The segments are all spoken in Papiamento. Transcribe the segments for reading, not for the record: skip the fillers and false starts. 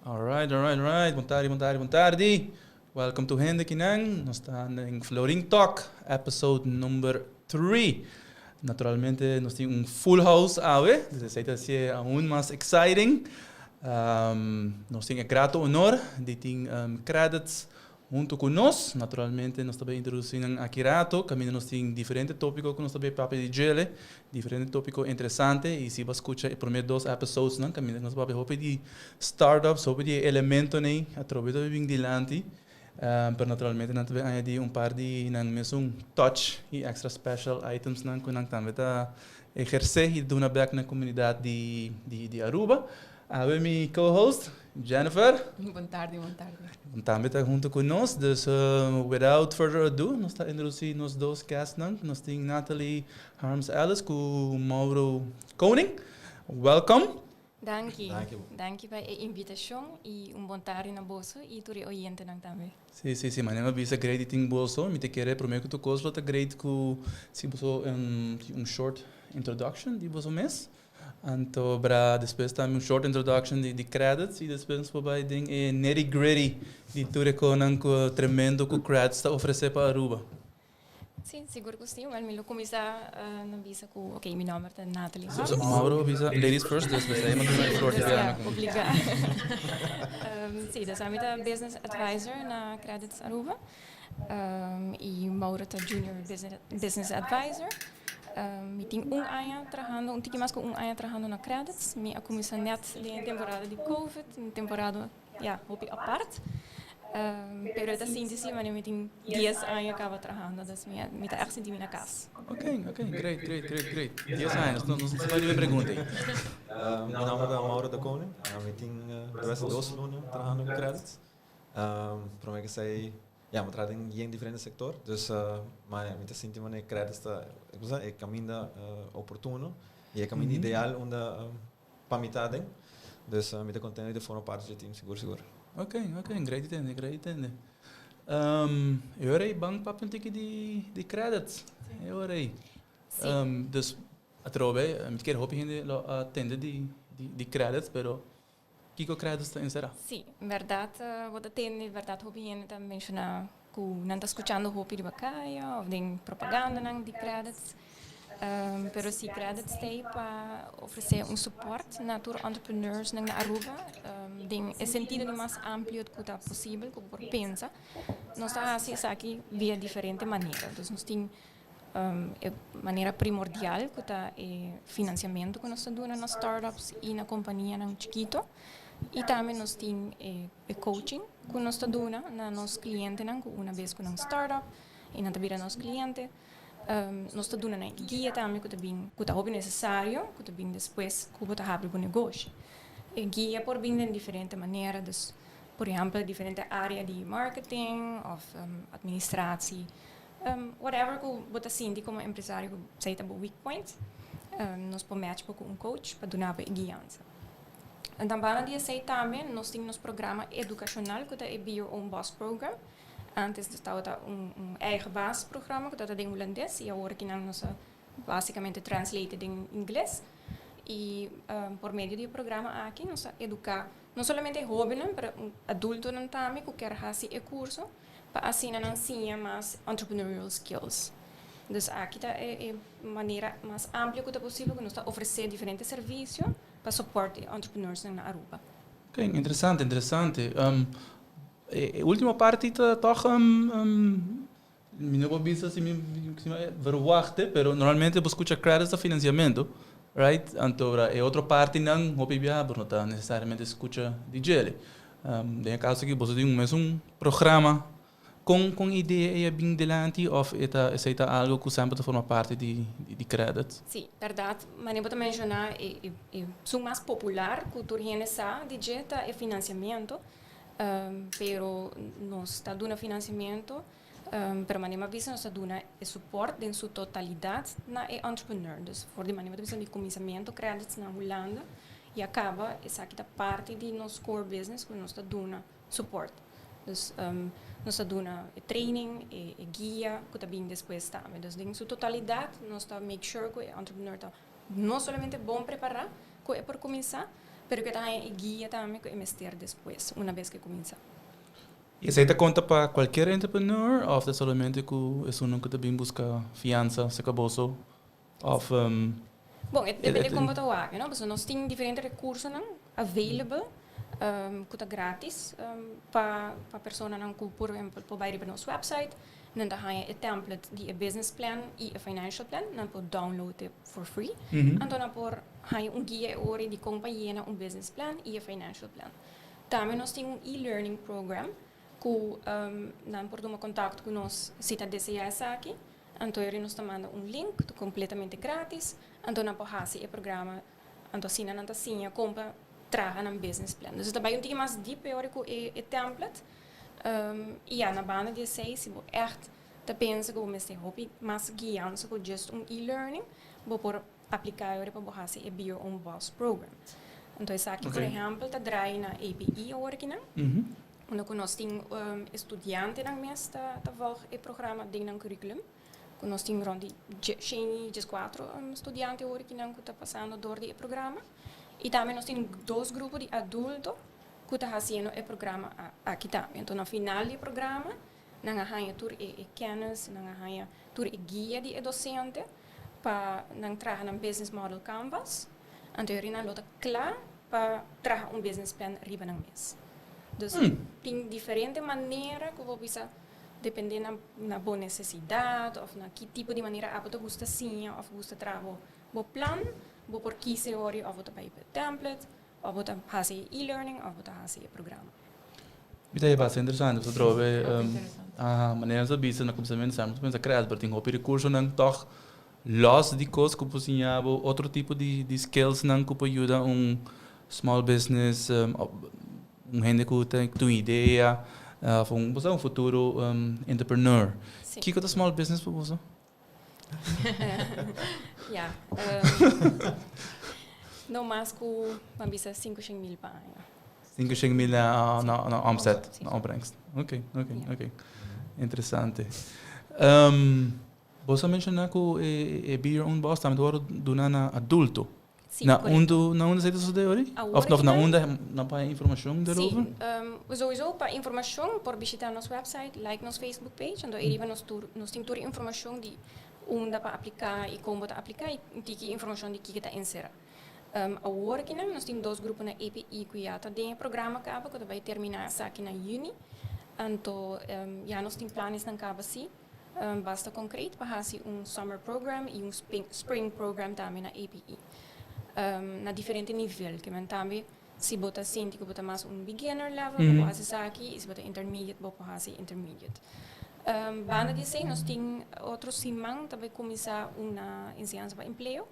All right. Bon tardi, bon tardi, bon tardi. Welcome to hende akinan. Nos ta den Florin Talk, episode number 3. Naturalmente, nos tin un full house awe. Dus esey ta aun mas exciting. Nos tin e grato honor di tin Qredits hunto cu nos. Naturalmente, nos ta bay introduci aki rato. Caminda nos tin diferente topico cu nos ta bay papia di dje, diferente topico interesante. Y si bo a scucha e prome dos episodes, no, caminda nos papia hopi di startups, hopi di elementonan, atrobe ta bin dilanti. Pero naturalmente nan tambe añadi un par di nan mesun touch y extra special items nan cu nan tambe ta eherce y duna back na comunidad di Aruba. Awe mi co-host, Jennifer. Bon tardi, bon tardi. Tambe ta hunto cu nos, dus without further ado, nos ta introduci nos dos guests nan. Nos tin Natalie Harms Ellis cu Mauro Koning. Welcome. Danki. Danki. Danki pa e invitacion y un bon tardi na boso y tur oyentenan tambe. Si, mas mi bisa great tin boso, mi ta kere prome cu tur cos ta great cu si boso un short introduction di boso mes. Anto bra despues tambe un short introduction di Qredits y despues nos por bay den e nitty gritty di tur cosnan cu tremendo cu Qredits ta ofrece pa Aruba. Si, sigur cu si. Well, mi lo cuminsa na bisa cu, ok, mi nomber ta Natalie So, Harms. Mauro bisa ladies first, despues ey manda e floor Dus, di ja, Bianca. Obliga. Si, dus ami ta business advisor na Qredits Aruba. Y Mauro ta junior business advisor. Mi tin un aña trahando, un tiki mas cu un aña trahando na Qredits. Mi a cuminsa net den temporada di COVID, un temporada, ja, hopi apart. Pero ta sinti si, maar mi tin 10 aña caba trahando, dus mi ta echt sinti mi na cas. Ok, great. 10 aña, no, no ta mi pregunta. Mi nomber ta Mauro de Koning. Mi tin 2002 luna trahando cu Qredits. Prome cu esey, ja, mi a traha den diferente sector, dus maar mi ta sinti manera Qredits ta, e caminda oportuno y e caminda ideal unda pa mi ta den. Dus mi ta contento di forma parti di e team, sigur, sigur. Ok, great tende, great tende. E ora ey ban papia un tiki di Qredits. E ora ey. Si. Dus atrobe, mi kier hopi hende lo tende di Qredits, pero kico Qredits ta encera? Si, berdad, bo ta tende, berdad, hopi hende ta menciona cu nan ta scuchando hopi di bacaya of den propaganda nan di Qredits. Pero si, Qredits ta pa ofrece un support na tur entrepreneurs na Aruba, den e sentido di mas amplio cu ta posibel, cu por pensa. Nos ta haci esaki via diferente manera. Dus nos tin e manera primordial cu ta e financiamento cu nos ta duna na startups y na companianan chikito. Y tambe nos tin e coaching cu nos ta duna na nos clientenan cu un bes cu nan startup y nan ta bira nos cliente. Nos ta duna nan guia tambe cu ta bin cu ta hopi necesario, cu ta bin despues cu bo ta habri bo negoshi. E guia por bin den diferente manera, dus por ehempel diferente area di marketing of administratie, whatever cu bo ta sinti como empresario cu esey ta bo weak point, nos por match bo cu un coach pa duna bo e guianza. En dan banda di esey tambe nos tin nos programa educacional cu ta e Be Your Own Boss program. Antes tabata un eigen baas programma cu tabata den Hulandes y awor aki nan nos a basicamente translate den Ingles. Y por medio di e programa aki nos a educa no solamente hobennan, pero adultonan tambe cu kier haci e curso pa asina nan siña mas entrepreneurial skills. Dus aki ta e manera mas amplio cu ta posibel cu nos ta ofrece diferente servicio pa support e entrepreneurs na Aruba. Ok, interesante, interesante. E ultimo parti ta toch mi no por bisa si mi verwacht, pero normalmente bo scucha Qredits ta financiamento, right? Anto e otro parti nan hopi bia, pero no ta necesariamente scucha di dje. Den caso cu bo tin un mesun programa con idea ey bin dilanti of esey ta algo cu semper ta forma parti di Qredits? Si, berdad. Maar bo ta menciona e esun mas popular cu tur hende sa di dje ta e financiamento. Pero nos ta duna financiamento, pero manera bisa nos ta duna e support den su totalidad na e entrepreneur. Dus for di manera bisa di cuminsamento Qredits na Hulanda y caba esaki ta parti di nos core business cu nos ta duna support. Dus nos ta duna e training, e guia cu ta bin despues tambe. Dus den su totalidad nos ta make sure cu e entrepreneur ta no solamente bon prepara cu e por cuminsa, Pero ku e ta haña e guia tambe ku e mester despues, una bes ku e kuminsá. I esei ta konta pa kualkier entrepreneur òf ta solamente ku esunnan ku ta bin buska fiansa serka boso òf? Bon, e depende kon bo ta wak, no? Pasobra nos tin diferente rekursonan available ku ta gratis pa pa personanan ku por ehempel por bai riba nos website, nan ta haña e template di e business plan i e financial plan, nan por download e for free. Anto nan por haña un guia e ora di kon pa yena un business plan i e financial plan. Tambe nos tin un e-learning program ku nan por tuma kontakto ku nos si ta deseá esaki. Anto eri nos ta manda un link ta kompletamente gratis, anto nan por hasi e programa, anto asina nan ta siña kon pa traha nan business plan. Dus e ta bai un tiki mas diep e ora ku e template. I ya, na banda di esei si bo ègt ta pensa ku bo mester hopi mas guiansa ku just un e-learning, bo por apliká e ora pa bo hasi e Be Your Own Boss program. Anto esaki por ehèmpel ta drai na APE awor akinan, unda ku nos tin estudiantenan mes ta volg e programa den nan curriculum, ku nos tin rond di shen i dieskuatro studiante awor akinan ku ta pasando dor di e programa. I tambe nos tin dos grupo di adulto ku ta hasiendo e programa aki tambe. Anto na final di e programa Nan a haña tur e kennis, nan a haña tur e guia di e docente pa nan traha nan business model canvas. Anto yori nan lo ta kla pa traha un business plan riba nan mes. Dus tin diferente manera ku bo bisa depende na na bo nesesidat òf na ki tipo di manera abo ta gusta siña òf gusta traha bo bo plan, bo por kisa e ori òf bo ta bai pa e template òf bo ta hasi e e-learning òf bo ta hasi e programa. Mi ta heba bastante interesante pasobra trobe aha manera nos a bisa na kuminsamentu sa nos a pensa kres pero tin hopi rekursonan tòg lòs di kos ku por siña bo otro tipo di di skillsnan ku por yuda un small business un hende ku ta tin un idea òf un bo sa un futuro entrepreneur. Kiko ta small business pa boso? Ja, no mas ku ban bisa 500.000 pa aña. 500.000 na na na omzet, na opbrengst. Oké, oké, oké. Interesante. Um, boso a menshoná ku e e Be Your Own Boss tambe ta wòrdu duna na adulto. Sí, Na correcto. unda na unda esei ta sucede ori? Awor Of of na akinan- unda nan por haña informacion daarover? Sí, sowieso pa informacion por bishita nos website, like nos Facebook page, anto ariba nos tur nos tin tur informacion di unda pa aplica y con bo ta aplica y un tiki informacion di kiko ta encera. Awor akinan nos tin dos grupo na API cu ya ta den e programa caba cu ta bay termina esaki na juni, anto ya nos tin planesnan caba si. Basta concreet pa haci un summer program y un spring program tambe na APE. Na diferente nivel. Ke men tambe si bo ta sinti ku bo ta mas un beginner level bo por haci esaki y si bo ta intermediate bo por haci intermediate. Banda di esey nos tin otro siman ta bay cuminsa una enseñansa pa empleo.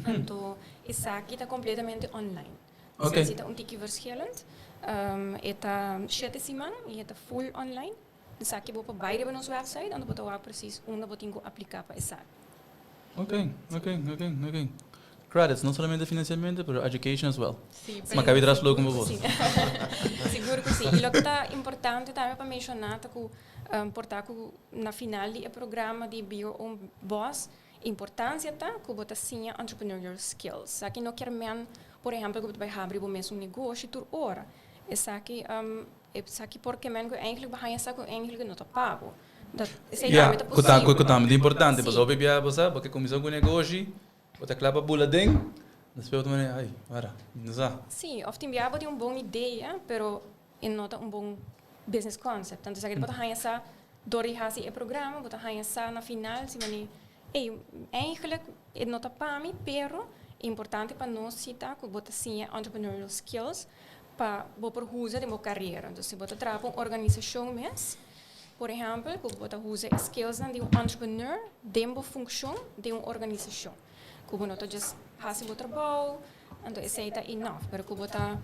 Anto esaki ta completamente online. Esaki ta un tiki verschillend. E ta shete siman y e ta full online. Esaki bo por bai riba nos website anto bo ta wak precies unda bo tin ku apliká pa esaki. Ok, ok, ok, ok. Credits, no solamente financiamento, pero education as well. Sí, Ma kabi tras flow como bos. Sí. Sigur ku sí. I loke ta importante tambe pa menshoná ta ku por ta ku na final di e programa di Be Your Own Boss, importansia ta ku bo ta siña entrepreneurial skills. Esaki no kier men, por ehèmpel, ku bo ta bai habri bo mes un negoshi tur ora. Esaki Esaki por ke men ku eigenlijk bo haña sa ku eigenlijk no ta pa bo. Dat esei Ja, tambe ta ku ta posibel. ku tambe ta importante. Sí. Pasobra hopi bia bo sa, bo ke kuminsá ku negoshi, bo ta kla pa bula den, despues bo ta manera, ai, wara, mi no sa. Sí, òf tin bia bo tin un bon idea, pero e no ta un bon business concept. Anto esaki bo ta haña sa dor di hasi e programa, bo ta haña sa na final si manera, ey, eigenlijk e no ta pa mi, pero importante pa nos si ta ku bo ta siña entrepreneurial skills pa bo por usa den bo carera. Entonces, si bo ta traha pa un organisacion mes, por ehempel, cu bo ta usa e skillsnan di un entrepreneur den bo funcion den un organisacion. Cu bo no ta just haci bo trabou, anto esey ta enough, pero cu bo ta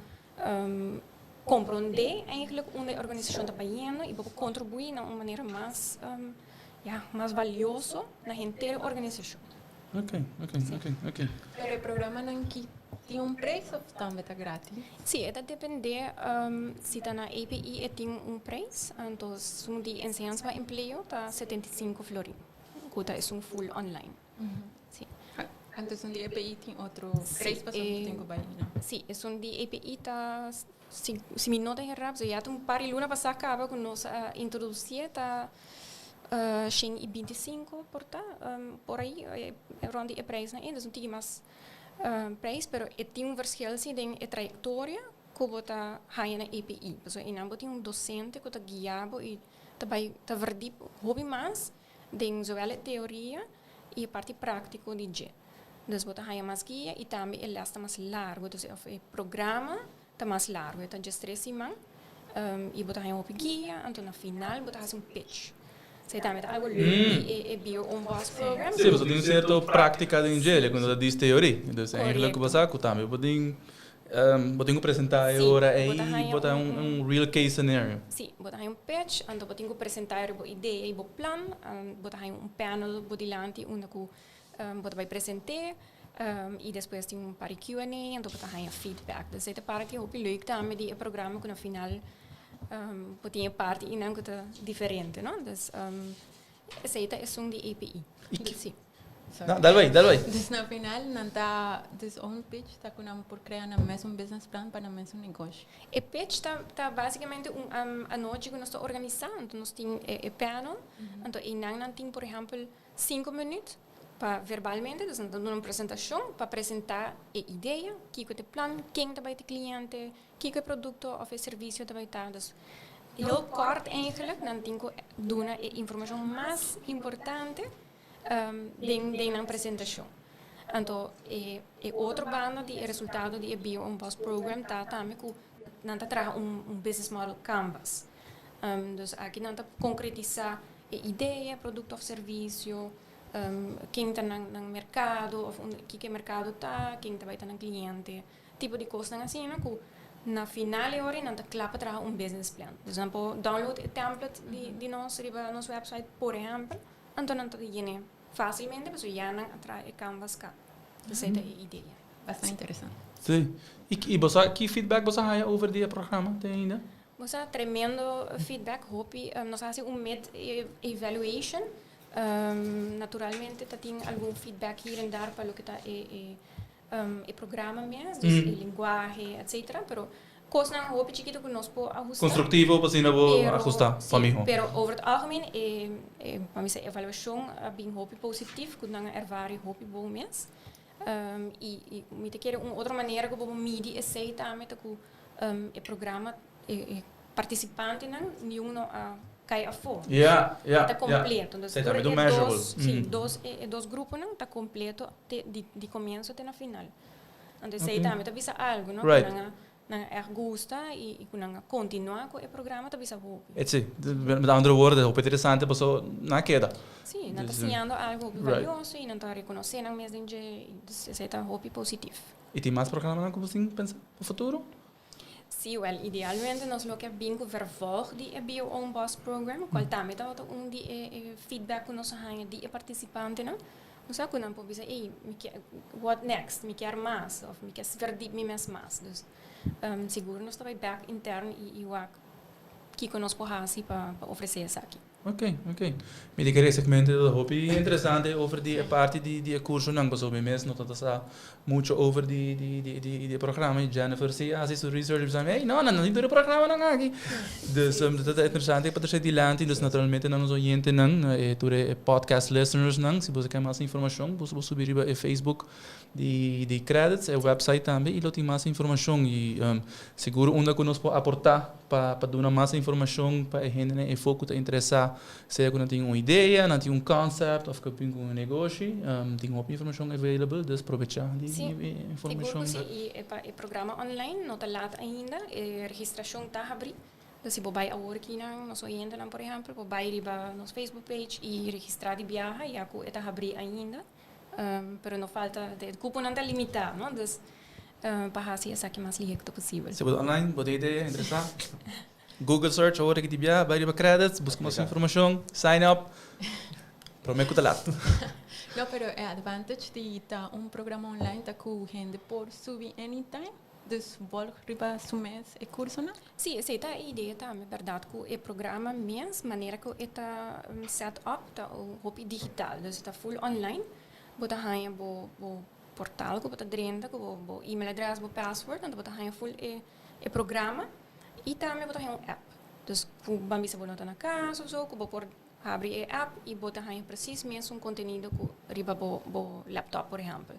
comprende eigenlijk unda e organisacion ta bayendo y bo por contribui na un manera mas, ya, mas valioso na henter e organisacion. Ok, ok, ok, ok. Pero e programanan ki tin un prijs of tambe ta gratis? Sí, e ta depende si ta na API e tin un prijs, anto esun di enseñansa pa empleo ta 75 florin, ku ta esun full online. Sí. Anto esun di EPI tin otro prijs pasobra bo tin ku bai no? Sí, esun di EPI ta, si si mi no ta herá, pasobra ya ta un par di luna pasá kaba ku nos a introdusié ta 125 por ta, por ahí rònt di e prijsnan ei, dus un tiki mas prijs, pero e tin un verschil sí den e trayektoria ku bo ta haña na EPI, pasobra einan bo tin un dosente ku ta guia bo i ta bai ta verdiep hopi mas den zowel e teoria i e parti práktiko di dje. Dus bo ta haña mas guia i tambe e lès ta mas largu, dus òf e programa ta mas largu, e ta djes tres siman i bo ta haña hopi guia, anto na final bo ta hasi un pitch. Esei tambe ta algu leuk di e Be Your Own Boss program. Sí, pasobra tin un sierto práktika den dje, ku no ta dis teoria. Dus eigenlijk bo sa ku tambe bo tin Bo tin ku presentá e ora ei i bo ta un real case scenario. Sí, bo ta haña un pitch, anto bo tin ku presentá riba bo idea i bo plan. Bo ta haña un panel bo dilanti unda ku bo ta bai present'é i despues tin un par di Q and A, anto bo ta haña feedback. Dus e ta parti hopi leuk tambe di e programa ku na final bo tin e parti einan ku ta diferente, no? Dus esei ta esun di API. Sí. No, dal bai, dal bai. Dus na final nan ta, dus un pitch ta ku nan por krea nan mesun business plan pa nan mesun negoshi. E pitch ta ta basikamente un anochi ku nos ta organisá, anto nos tin e e panel, anto einan nan tin por ehèmpel sinku minüt pa verbalmente, dus nan ta duna un presentashon pa presentá e idea, kiko ta e plan, ken ta bai ta e kliente, kiko e produkto òf e servisio ta bai ta. Dus heel kòrt eigenlijk nan tin ku duna e informashon mas importante den den nan presentashon. Anto e e otro banda di e resultado di e Be Your Own Boss program ta tambe ku nan ta traha un un business model canvas. Dus aki nan ta konkretisá e idea, produkto òf servisio, ken ta nan nan merkado òf unda kiko e merkado ta, ken ta bai ta nan kliente, tipo di kosnan asina ku na final e ora nan ta kla pa traha un business plan. Dus nan por download e template di di nos riba nos website por ehèmpel. Anto nan ta yene fácilmente pasobra ya nan a traha e canvas kaba. Esei ta e idea. Bastante interesante. Sí. I bo sa ki feedback bo sa haya over di e programa te ainda? Bo sa tremendo feedback. Hopi nos a hasi un mid evaluation. Naturalmente ta tin algun feedback hier en daar pa loke ta e e programa mes, dus e lenguahe, etcetera, pero kosnan hopi chikito ku nos por ahusta. Konstruktivo pa asina bo ahusta pa miho. Pero over het algemeen e pa mi sa evaluashon a bin hopi positif ku nan a ervari hopi bon mes. I mi ta kere un otro manera ku bo por midi esei tambe ta ku e programa e partisipantenan niun no a kai afó. Ja, ja, Ta kompleto. Ja. Esei tambe ta un measurable. Sí, dos, e dos gruponan ta kompleto te di di komienso te na final. Anto esei tambe ta bisa algu, no? Right. Ku nan a nan a ègt gusta i i ku nan a kontinuá ku e programa ta bisa hopi. E si, met andere woorden, hopi interesante paso nan a keda. Sí, nan ta siñando algu hopi valioso i nan ta rekonosé nan mes den dje i dus esei ta hopi positif. I tin mas programanan ku bo tin pensa pa futuro? Sí, wèl, idealmente nos lo ke bin ku vervolg di e Be Your Own Boss program, kual tambe tabata un di e e feedback ku nos a haña di e partisipantenan. Nos sa ku nan por bisa, ey, mi ke, what next? Mi kier mas òf mi ke verdiep mi mes mas. Dus, sigur nos ta bai bèk intern i i wak kiko nos por hasi pa pa ofresé esaki. Ok, ok. Mi ta kere e segmento ta hopi interesante over di e parti di di e cursonan pasobra mi mes no ta sa mucho over di di di di di e programa y Jennifer si a hasi su research y bisa mi ey no nan no tin tur e programanan aki. Dus ta ta interesante pa trece dilanti dus naturalmente na nos oyentenan e tur e podcast listenersnan si boso ke mas informacion boso por subi riba e Facebook di di credits e website tambe y lo tin mas informacion y sigur unda cu nos por aporta pa pa duna mas informacion pa e hendenan efo cu ta interesa sea cu nan tin un idea, nan tin un concept of cu bin cu un negoshi tin hopi informacion available dus probecha di informacion. Si, sigur cu si y e pa e programa online no ta laat ainda e registracion ta habri dus si bo bay awor aki nan nos oyentenan por ehempel por bay riba nos Facebook page y registra di biaha ya cu e ta habri ainda. Pero no falta, e cuponan ta limita, no? Dus pa haci esaki mas lihe cu ta posibel. Si bo ta online, bo ta idea, interesa, Google search awor aki di bia, bai riba credits, busca mas informacion, sign up, prome cu ta lat. No, pero e advantage di ta un programa online ta cu hende por subi anytime, dus volg riba su mes e cursonan. Sí, esei ta e idea tambe, berdad, cu e programa mes, manera cu e ta set up, ta hopi digital, dus e ta full online. Bo ta haña bo bo portal ku bo ta drenta ku bo bo email address, bo password, anto bo ta haña full e e programa i tambe bo ta haña un app. Dus ku ban bisa bo no ta na kas of so ku bo por habri e app i bo ta haña presis mesun kontenido ku riba bo bo laptop por ehèmpel.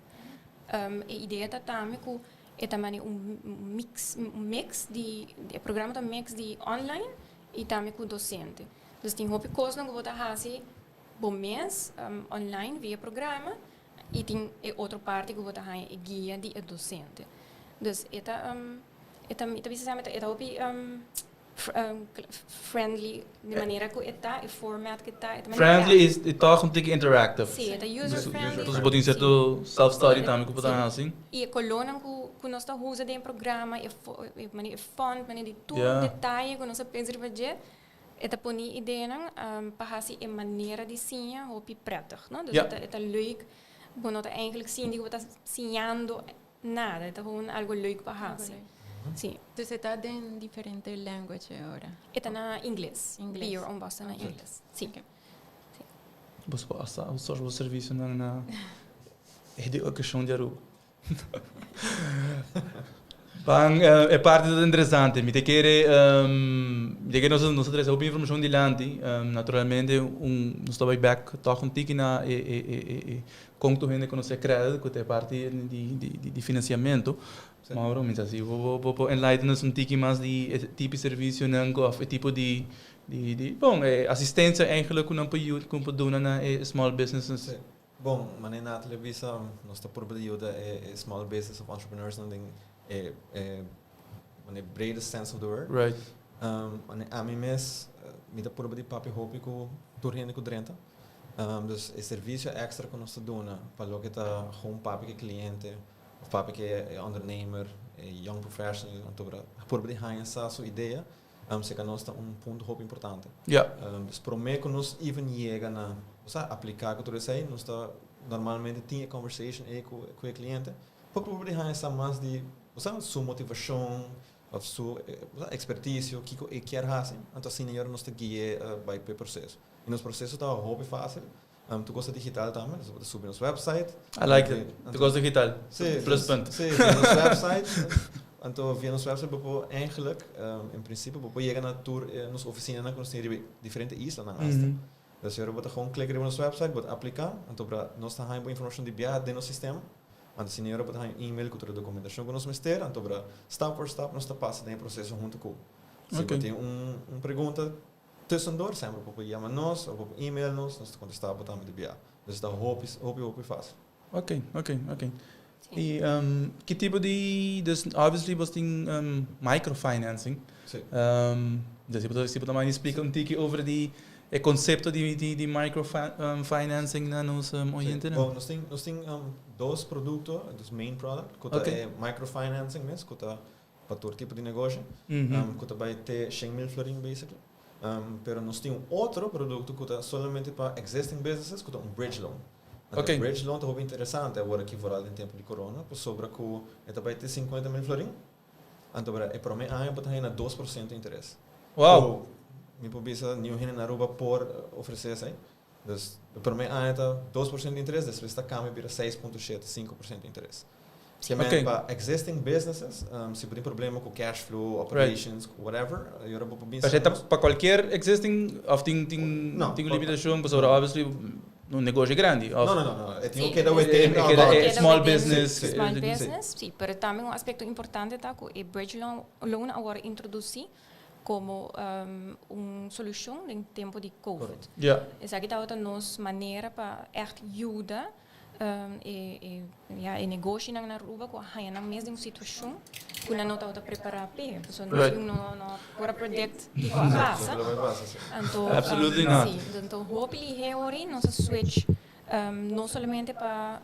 E idea ta tambe ku e ta mane un mix un mix di e programa ta mix di online i tambe ku dosente. Dus tin hopi kosnan ku bo ta hasi bo mes online via programa i tin e otro parti ku bo ta haña e guia di e dosente. Dus e ta e ta mi ta bisa esei e ta hopi friendly di manera ku e ta, e format ku e ta, e ta manera Friendly i tòg un tiki interactive. Si, e ta user friendly. Entonces bo tin sierto self study tambe ku bo ta hasi. I e kolónan ku nos ta usa den e programa, e manera e font, manera di tur detaye ku nos a pensa riba dje, E ta pone ideanan pa hasi e manera di siña hopi prettig, no? Dus e ta leuk, bo no ta eigenlijk sinti ku bo ta siñando nada, e ta gewoon algo leuk pa hasi. Si. Dus e ta den diferente language e ora? E ta na ingles. Be Your Own Boss ta na ingles. Si. Bo por hasta outsource bo servisionan na Educacion di Aruba. Ban, e parti ta interesante. Mi ta kere, mi ta kere nos nos a trese hopi informashon dilanti. Naturalmente un nos ta bai bek tòg un tiki na e e e e kon tur hende konosé Qredits ku ta e parti di di di finansiamentu. Mauro, mi ta si bo bo por enlighten nos un tiki mas di e tipo di servisionan ku òf e tipo di di di bon e asistensia eigentlik ku nan por yuda ku nan por duna na e small businesses. Bon, manera Nathalie a bisa, nos ta purba di yuda e small business of entrepreneursnan den e e manera brede sense of the word. Right. Manera ami mes mi ta purba di papia hopi ku tur hende ku drenta. Dus e servisio extra ku nos ta duna pa loke ta gewoon papia ku e kliente of papia ku e ondernemer, e young professional, anto purba di haña sa su idea. Seka nos ta un punto hopi importante. Ja. Dus prome ku nos even yega na, osea, apliká ku tur esei, nos ta normalmente tin e conversation ei ku ku e kliente pa prueba di haña sa mas di, osea, su motivashon òf su, osea, ekspertisio, kiko e kier hasi. Anto asina yora nos ta gui'é bai pa e proseso. I nos proseso ta hopi fásil. Tur kos ta digital tambe, nos por ta subi nos website. I like it. Tur kos digital. Sí. Pluspunt. Sí, via nos website. Anto via nos website bo por eigenlijk, in principe, bo por yega na tur nos oficinanan ku nos tin riba diferente islanan asta. Dus ora bo ta gewoon klik riba nos website, bo ta apliká, anto bra nos ta haña bo informashon di biaha den nos sistema. Anto si ora bo ta haña un email ku tur e dokumentashon ku nos mester, anto bra stap por stap nos ta pasa den e proseso huntu ku bo. Si bo tin un pregunta, Tussendoor semper bo por yama nos of bo por email nos, nos ta contesta bo tambe di bia. Dus ta hopi, hopi, hopi facil. Ok, ok, ok. Y ki tipo di, dus obviously bos tin microfinancing. Si. Dus si bo ta manda splica un tiki over di e concepto di di microfinancing na nos oyentenan. Bon, nos tin, nos tin dos producto, dus main product, cu ta e microfinancing mes, cu ta pa tur tipo di negoshi, ku ta bai te 100.000 florin basically. Pero nos tin un otro produkto ku ta solamente pa existing businesses ku ta un bridge loan. Anto e bridge loan ta hopi interesante awor aki vooral den tempu di corona pasobra ku e ta bai te 50.000 florin. Anto bra e prome aña bo ta haña na 2% interes. Wow! Ku mi por bisa niun hende na Aruba por ofrece esei. Dus e prome aña ta 2% di interes, despues ta cambia bira 6.75% di interes. Si men pa existing businesses, si bo tin problema cu cash flow, operations, whatever, y ora bo por bin Pero ta pa cualkier existing of tin tin tin un limitacion pasobra obviously un negoshi grandi of No, no, no, no. E tin cu keda within E keda e small business. Small business, si. Pero tambe un aspecto importante ta cu e bridge loan a worde introduci como un solucion den tempo di covid. Esaki tabata nos manera pa echt yuda e ya e negoshinan na Aruba cu a haya nan mes den un situacion cu nan no tabata prepara p'e. Pasobra nos no no por a predict kico a pasa. Anto si, anto hopi lihe ori nos a switch no solamente pa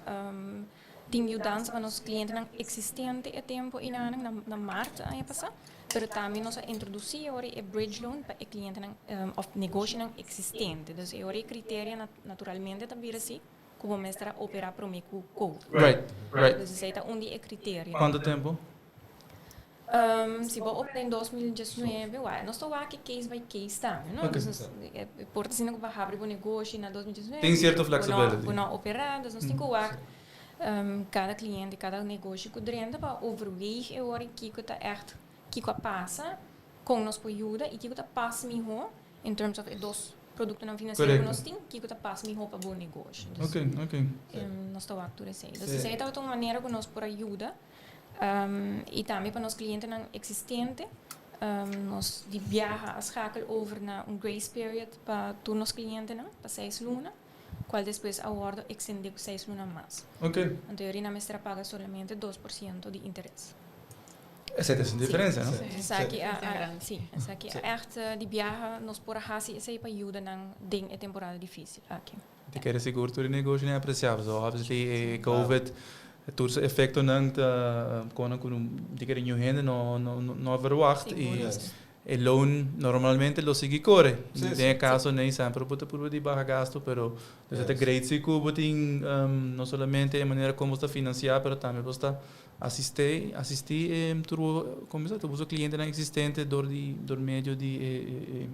Tin yudansa pa nos klientenan eksistente e tempu einanan na mart aña pasá, pero tambe nos a introdusí e ora e bridge loan pa e klientenan òf negoshinan eksistente. Dus e ora e kriteria naturalmente ta bira si ku bo mester a operá promé ku Covid. Right, right. Dus esei ta un di e kriteria. Kuantu tempu? Si bo opta den 2019, wak, nos ta wak case by case tambe, no? Ok. Dus e por ta asina ku bo habri bo negoshi na 2019. Tin sierto flexibility. Bo no opera, dus nos tin ku wak kada kliente, kada negoshi ku drenta pa overweeg e ora kiko ta ègt, kiko a pasa, kon nos por yuda i kiko ta pas mihó in terms of e dos produktonan finansiero ku nos tin, kiko ta pas mihó pa bo negoshi. Dus nos ta wak tur esei. Dus esei tabata un manera ku nos por a yuda i tambe pa nos klientenan eksistente nos di biaha a schakel over na un grace period pa tur nos klientenan pa seis luna, kual despues a wòrdu ekstendé ku seis luna mas. Anto yori nan mester a paga solamente 2% di interes. Esei ta un diferensia, no? Sí. Esaki a, a, sí, esaki a echt di biaha nos por a hasi esei pa yuda nan den e temporada difícil aki. Ti kere sigur tur e negoshi nan apresiá pasobra obviously e covid tur su efectonan ta konan ku di kere niun hende no no no a verwacht i e loan normalmente lo sigui kore. Den e kaso nei semper bo ta purba di baha gasto pero ta great si ku bo tin no solamente e manera kon bo ta finansiá pero tambe bo ta Asistí, asistí e tur bo, como bisa, tur boso clientenan existente door di, door medio di e,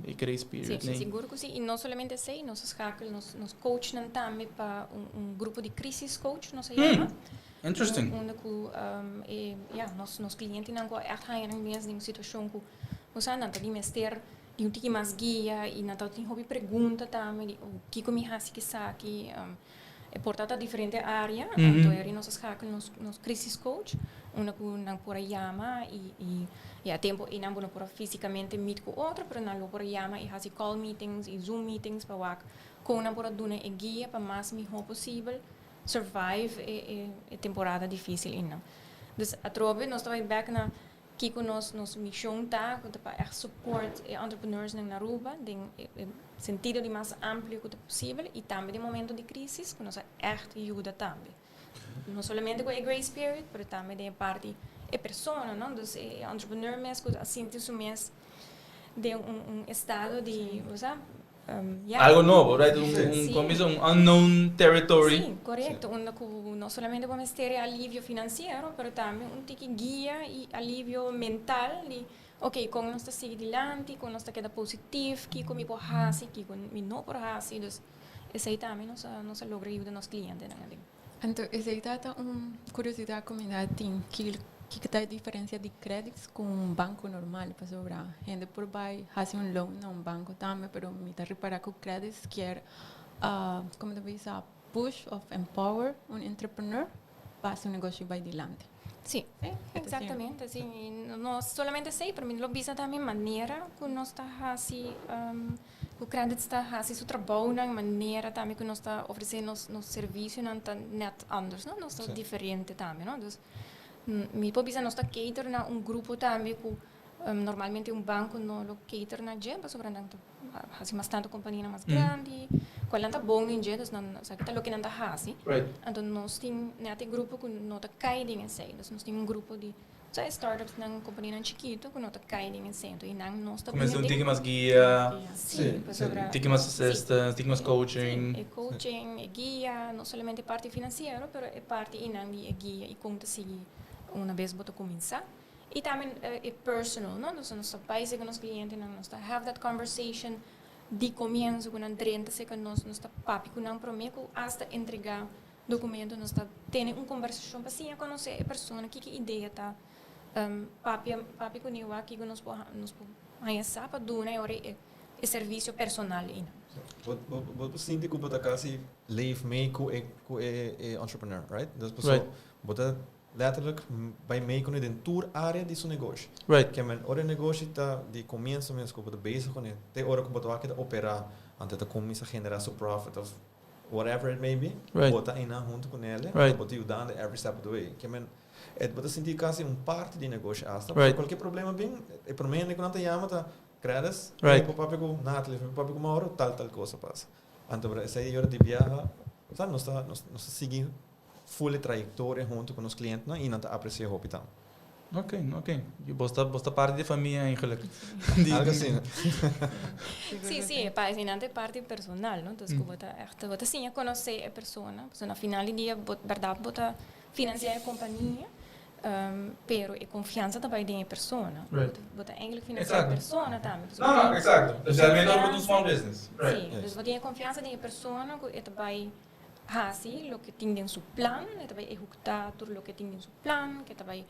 e, e grace period. Sí, nee. sigur cu sí. Y no solamente esey, nos a schakel nos, nos coachnan tambe pa un, un grupo di crisis coach, nos a yama. Interesting. Unda cu um, e, ja, nos, nos clientenan cu a echt haña nan mes den un situacion cu, bo sa, nan ta di mester di un tiki mas guia y nan ta tin hopi pregunta tambe di, oh, kico mi haci cu esaki? Um, E por ta ta diferente area, anto eri nos a schakel nos nos crisis coach, unda cu nan por a yama y y ya tempo ey nan bo no por a fisicamente meet cu otro, pero nan lo por a yama y haci call meetings y zoom meetings pa wak con nan por a duna e guia pa mas miho posibel survive e e e temporada dificil eynan. Dus atrobe nos ta bay bek na Kiko nos nos mishon ta ku ta pa ègt support e entrepreneursnan na Aruba den e e sentido di mas amplio ku ta posibel i tambe den momento di krisis ku nos a ègt yuda tambe. No solamente ku e grace period pero tambe den e parti e persona no, dus e entrepreneur mes ku a sinti su mes den un un estado di bo sa Ya. Algo nobo, right? Un, un, Sí. como bisa, un unknown territory. Sí, correcto. Unda cu no solamente bo mester e alivio financiero, pero tambe un tiki guia y alivio mental di, ok, con nos ta sigui dilanti, con nos ta keda positief, kico mi por haci, kico mi no por haci. Dus esey tambe nos a, nos a logra yuda nos clientenan aden. Anto esey ta ta un curiosidad cu mi ta tin, ki kiko ta e diferencia di credits cu un banco normal? Pasobra hende por bay haci un loan na un banco tambe, pero mi ta ripara cu credits kier como ta bisa push of empower un entrepreneur pa su negoshi bay dilanti. Sí, exactamente, sí. Y no solamente esey, pero mi lo bisa tambe manera cu nos ta haci Ku Credits ta hasi su trabounan, manera tambe ku nos ta ofresé nos nos servisionan ta nèt anders, no? Nos ta diferente tambe, no? Dus mi por bisa nos ta cater na un grupo tambe ku normalmente un banko no lo cater na dje pasobra nan ta hasi mas tantu kompanianan mas grandi, kual nan ta bon den dje, dus nan sa ta loke nan ta hasi. Anto nos tin nèt e grupo ku no ta kai den esei, dus nos tin un grupo di Sa e startupsnan, kompanianan chikitu ku no ta kai den e sentro i nan nos ta Kuminsá bini un tiki den. mas guia, Sí, pasobra. un tiki mas assistance, tiki mas coaching. Sí, e coaching, e guia, no solamente e parti finansiero, pero e parti einan di e guia i kon ta sigui una bes bo ta kuminsá. I tambe e personal, no? Nos nos ta bai serka nos klientenan, nos ta have that conversation di komienso ku nan drenta serka nos, nos ta papia ku nan promé ku asta entregá Documento nos ta tene un conversacion pa siña conoce e persona kiko idea ta papia papia cu wak kiko nos por nos por haña sa pa duna e ora e e servicio personal einan. Bo bo bo por sinti cu bo ta casi leef mee cu e cu e e entrepreneur, right? Dus paso bo ta letterlijk bay mee cu ne den tur area di su negoshi. Ke men ora e negoshi ta di comienso mes cu bo ta bezig cu ne te ora cu bo ta wak e ta opera anto e ta cuminsa genera su profit of whatever it may be, bo ta einan hunto cu nele, bo ta yudando every step of the way. Ke men, e bo ta sinti casi un parti di negoshi hasta, pasobra cualkier problema bin, e prome hende cu nan ta yama ta Gladys, mi por papia cu Natalie, mi por papia cu Mauro, tal tal cosa pasa. Anto bra esey ora di biaha, sa nos ta nos ta sigui full e trayectoria hunto cu nos clientenan y nan ta aprecia hopi tambe. Ok, ok. Bos ta, bos ta parti di famia eigenlijk. Algo asina. Sí, sí, e pa eseinan ta e parti personal, no? Dus ku bo ta ègt, bo ta siña konosé e persona. Pasobra na final di dia bo bèrdat bo ta finansiá e kompania. Pero e confianza ta bay den e persona. Bo ta eigenlijk financia e persona tambe. No, no, exacto. Especialmente ora bo ta un small business. Sí, dus bo tin e confianza den e persona cu e ta bay haci loke tin den su plan, e ta bay ehucta tur loke tin den su plan, cu e ta bay,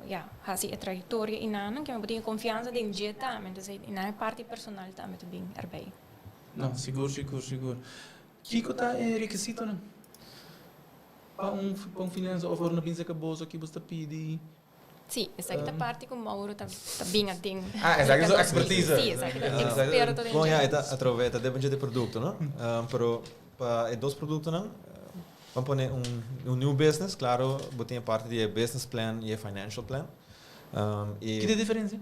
ya, haci e trayectoria y nan, ke bo tin e confianza den dje tambe. Entonces nan e parti personal tambe ta bin erbij. No, sigur, sigur, sigur. Kico ta e requisitonan? Pa un pa un finansa of ora no bin saka boso ki bo sta pidi. Sí, esaki ta parti ku Mauro ta ta bin aden. Ah, esaki su expertise. Sí, esaki ta experto den Bon, ya, e ta atrobe, e ta depende di produkto, no? Pero pa e dos produktonan, ban pone un un new business, klaro bo tin e parti di e business plan i e financial plan. I. Ki ta e diferensia?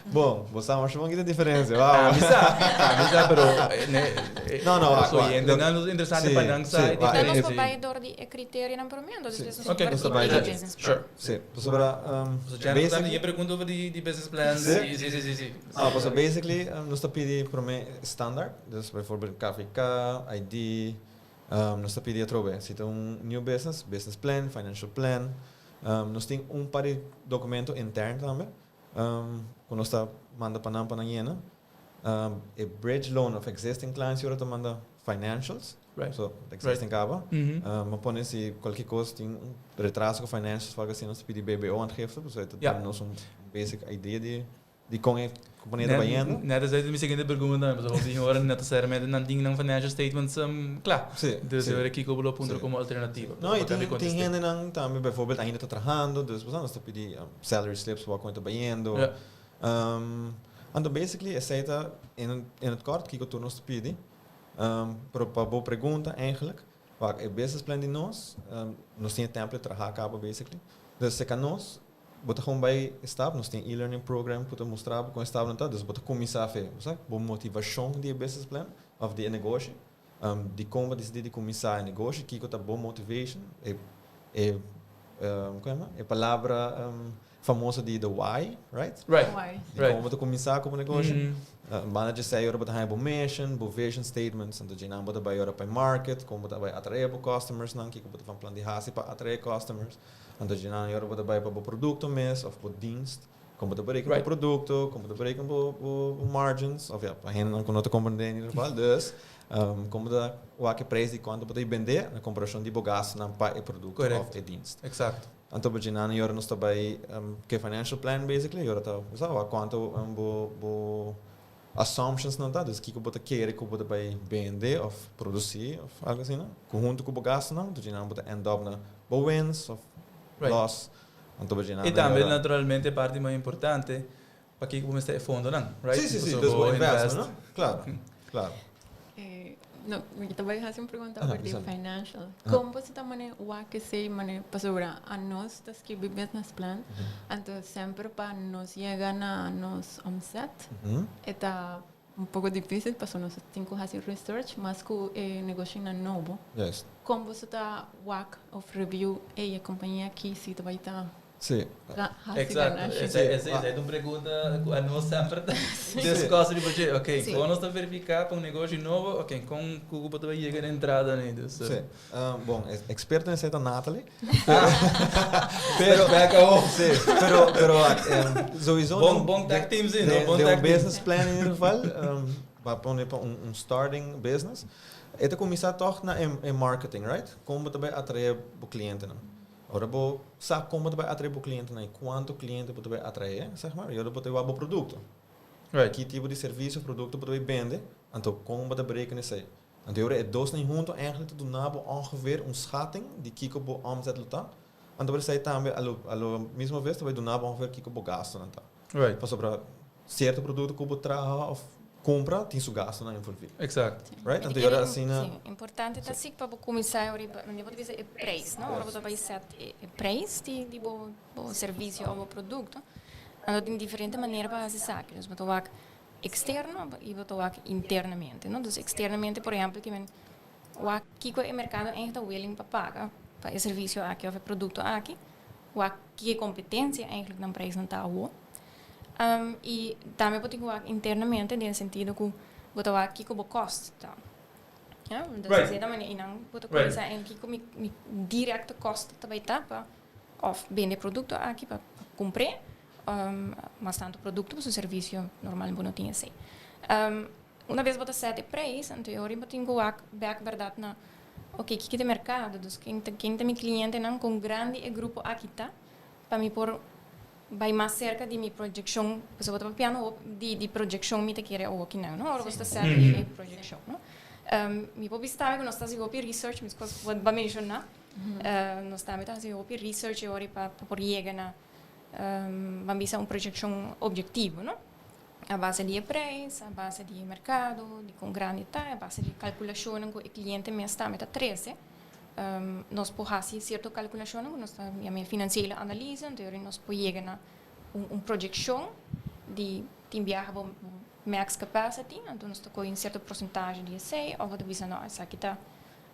Bon, bo sa masha bon ki ta diferencia. Wow. A mi sa, a mi sa, pero No, no, so yendenan lo interesante pa nan sa e diferencia. Nos por bai door di e criterianan prome, entonces despues nos por bai di business plan. Sure. Si, pasobra So Jennifer tambe e pregunta over di business plan. Si. Si, si, si, si. Ah, pasobra basically nos ta pidi prome standaard, dus bijvoorbeeld KVK, ID, nos ta pidi atrobe si ta un new business, business plan, financial plan. Nos tin un par di documento intern tambe cu nos ta manda pa nan pa nan yena. E bridge loan of existing clients ora ta manda financials. So existing caba. Bo pone si cualkier cos tin un retraso cu financials of algo asina nos ta pidi BBO aangifte pasobra e ta duna nos un basic idea di Di kon e kompania ta bayendo. Net esei ta mi siguiente pregunta tambe, pasobra hopi ora necesariamente nan tin nan financial statements kla. Si. Dus e ora kiko bo lo puntra komo alternativa. No, i tin tin hendenan tambe bijvoorbeeld ainda ta trahando, dus bo sa nos ta pidi salary slips wak kon e ta bayendo. Anto basically esei ta in het kort kiko tur nos ta pidi. Pero pa bo pregunta eigenlijk, wak e business plan di nos, nos tin e template traha kaba basically. Dus seka nos Bo ta gewoon bai e stap, nos tin e-learning program ku ta mustra bo kon e stapnan ta, dus bo ta kuminsá fe, bo sa, bo motivashon di e business plan òf di e negoshi, dikon bo a disidí di kuminsá e negoshi, kiko ta bo motivation, e e kon yama, e palabra famoso di the why, right? Right. Dikon bo ta kuminsá ku bo negoshi, banda djesei ora bo ta haña bo mission, bo vision statements, anto dje nan bo ta bai ora pa e market, kon bo ta bai atraé bo customersnan, kiko bo ta van plan di hasi pa atraé customers. Anto dje nan yora bo ta bai pa bo produkto mes of bo dienst, kon bo ta bereken bo produkto, kon bo ta bereken bo bo margins, of ja, pa hendenan ku no ta komprendé in ieder geval, dus kon bo ta wak e prijs di kuantu bo ta bendé na komparashon di bo gastunan pa e produkto of e dienst. Exacto. Anto bo dje nan yora nos ta bai ke financial plan basically, yora ta bo sa wak kuantu bo bo assumptions nan ta, dus kiko bo ta kere ku bo ta bai bende of produsí of algo asina, ku huntu ku bo gastunan, anto dje nan bo ta end up na bo wins of loss, anto bo dje nan I tambe naturalmente e parti mas importante, pakiko bo mester e fondonan, right? Si, si, si, dus bo investment, no? Klaro, klaro. No, mi ta bai hasi un pregunta over di financial. Kon bo ta mane wak esei mane pasobra anos ta skibi business plan, anto semper pa nos yega na nos omzet e ta un poko dificil pasobra nos tin ku hasi research mas ku e negoshinan nobo. Kon bo ta wak of review ey e kompania aki si ta bai ta Sí. Exacto. Esei ta un pregunta ku anos semper ta discuss riba dje. Ok, kon nos ta verifiká pa un negoshi nobo? Ok, kon ku bo ta bai yega na entrada nei? Dus. Sí. Bon, e eksperto en esei ta Nathalie. Pero, Back awo. Sí, pero, pero sowieso. Bon, bon tag team sí, no? Bon tag team. Den un business plan in ieder geval, pa pone pa un starting business, e ta kuminsá tòg na e marketing, right? Kon bo ta bai atraé bo klientenan. Ora bo sa kon bo ta bai atraé bo klientenan i kuantu kliente bo ta bai atraé, sèg mar, i ora bo ta wak bo produkto. Ki tipo di servisio òf produkto bo ta bai bende, anto kon bo ta bereken esei. Anto e ora e dosnan huntu eigentlik ta duna bo ongeveer un schatting di kiko bo omzet lo ta. Anto por esei tambe a lo a lo mismo ves ta bai duna bo ongeveer kiko bo gastunan ta. Pasobra Cierto producto cu bo traha of cumpra tin su gastonan envolvi. Exacto. Right? Anto yora asina. Sí, importante ta si pa bo cuminsa riba, bo ta bisa e prijs, no? Ora bo ta bay set e prijs di di bo bo servicio of bo producto, anto tin diferente manera pa haci esaki. Dus bo ta wak externo y bo ta wak internamente, no? Dus externamente, por ehempel, ki men wak kico e mercado eigenlijk ta willing pa paga pa e servicio aki of e producto aki, wak ki e competencia eigenlijk nan prijsnan ta awo. I tambe bo tin ku wak internamente den sentido ku bo ta wak kiko bo kost ta. Ya, entonces di esta manera einan bo ta kuminsá en kiko mi mi direkte kost ta bai ta pa. Of bende produkto aki pa kumpr'é mas tantu produkto pasobra servisio normal bo no tin esei. Una bes bo ta sèt e preis anto e ora bo tin ku wak bèk bèrdat na oke kiko ta e merkado dus ken ta ken ta mi klientenan kon grandi e grupo aki ta pa mi por bai mas serka di mi proyekshon pasobra bo ta papiando hopi di di proyekshon mi ta kere awokinan no ora bo ta sèt e proyekshon no. Mi por bisa ku nos ta hasi hopi research meskos bo a menshoná. Nos tambe ta hasi hopi research e ora pa por yega na ban bisa un proyekshon objektivo, no? A base di e prijs, a base di e merkado, di kon grandi ta, a base di kalkulashonnan ku e kliente mes tambe ta trese. Nos por hasi sierto kalkulashonnan ku nos ta yama e finansiële analise, anto e ora nos por yega na un proyekshon di tin biaha bo max capacity, anto nos ta kohe un sierto porcentahe di esei òf bo ta bisa no esaki ta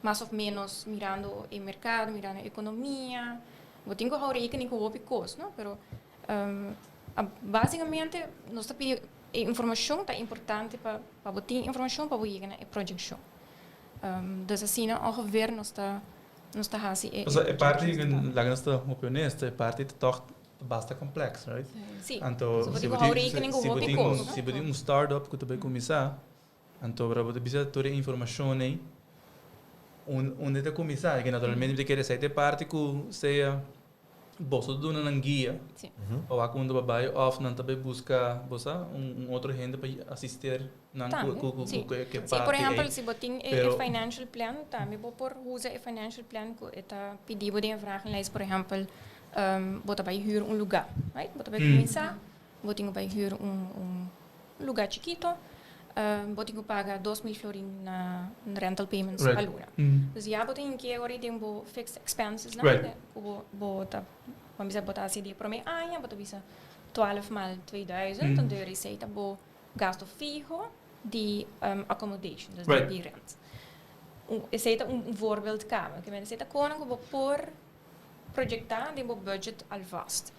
Mas of menos mirando e mercado, mirando e economia. Bo tin cu hou rekening cu hopi cos, no? Pero basicamente nos ta pidi e informacion ta importante pa pa bo tin informacion pa bo yega na e proyeccion. Dus asina ongeveer nos ta nos ta haci e Pasobra e parti, laga nos ta hopi honesto, e parti ta toch basta complex, right? Si. Anto si bo tin cu hou rekening cu hopi cos, no? Si bo tin un startup cu ta bay cuminsa, Anto ora bo ta bisa tur e informashon ei, unda ta kuminsá? Ke naturalmente mi ta kere esei ta e parti ku sea boso ta duna nan guia pa wak unda pa bai òf nan ta bai buska bo sa un otro hende pa asister nan ku ku ku e parti ei. Si, por ehèmpel si bo tin e financial plan tambe bo por usa e financial plan ku e ta pidi bo den e vragenlijst por ehèmpel bo ta bai hür un lugá, right? Bo ta bai kuminsá. Bo tin ku bai hür un lugá chikito, bo tin ku paga 2000 florin na rental payments pa luna. Dus ya bo tin ke ora den bo fixed expenses nan, ku bo bo ta bo bisa bo ta hasi di e promé aña, bo ta bisa 12 maal 2000, anto e esei ta bo gasto fiho di accommodation, dus di rent. Esei ta un voorbeeld kaba. Esei ta kono ku bo por proyektá den bo budget alvast.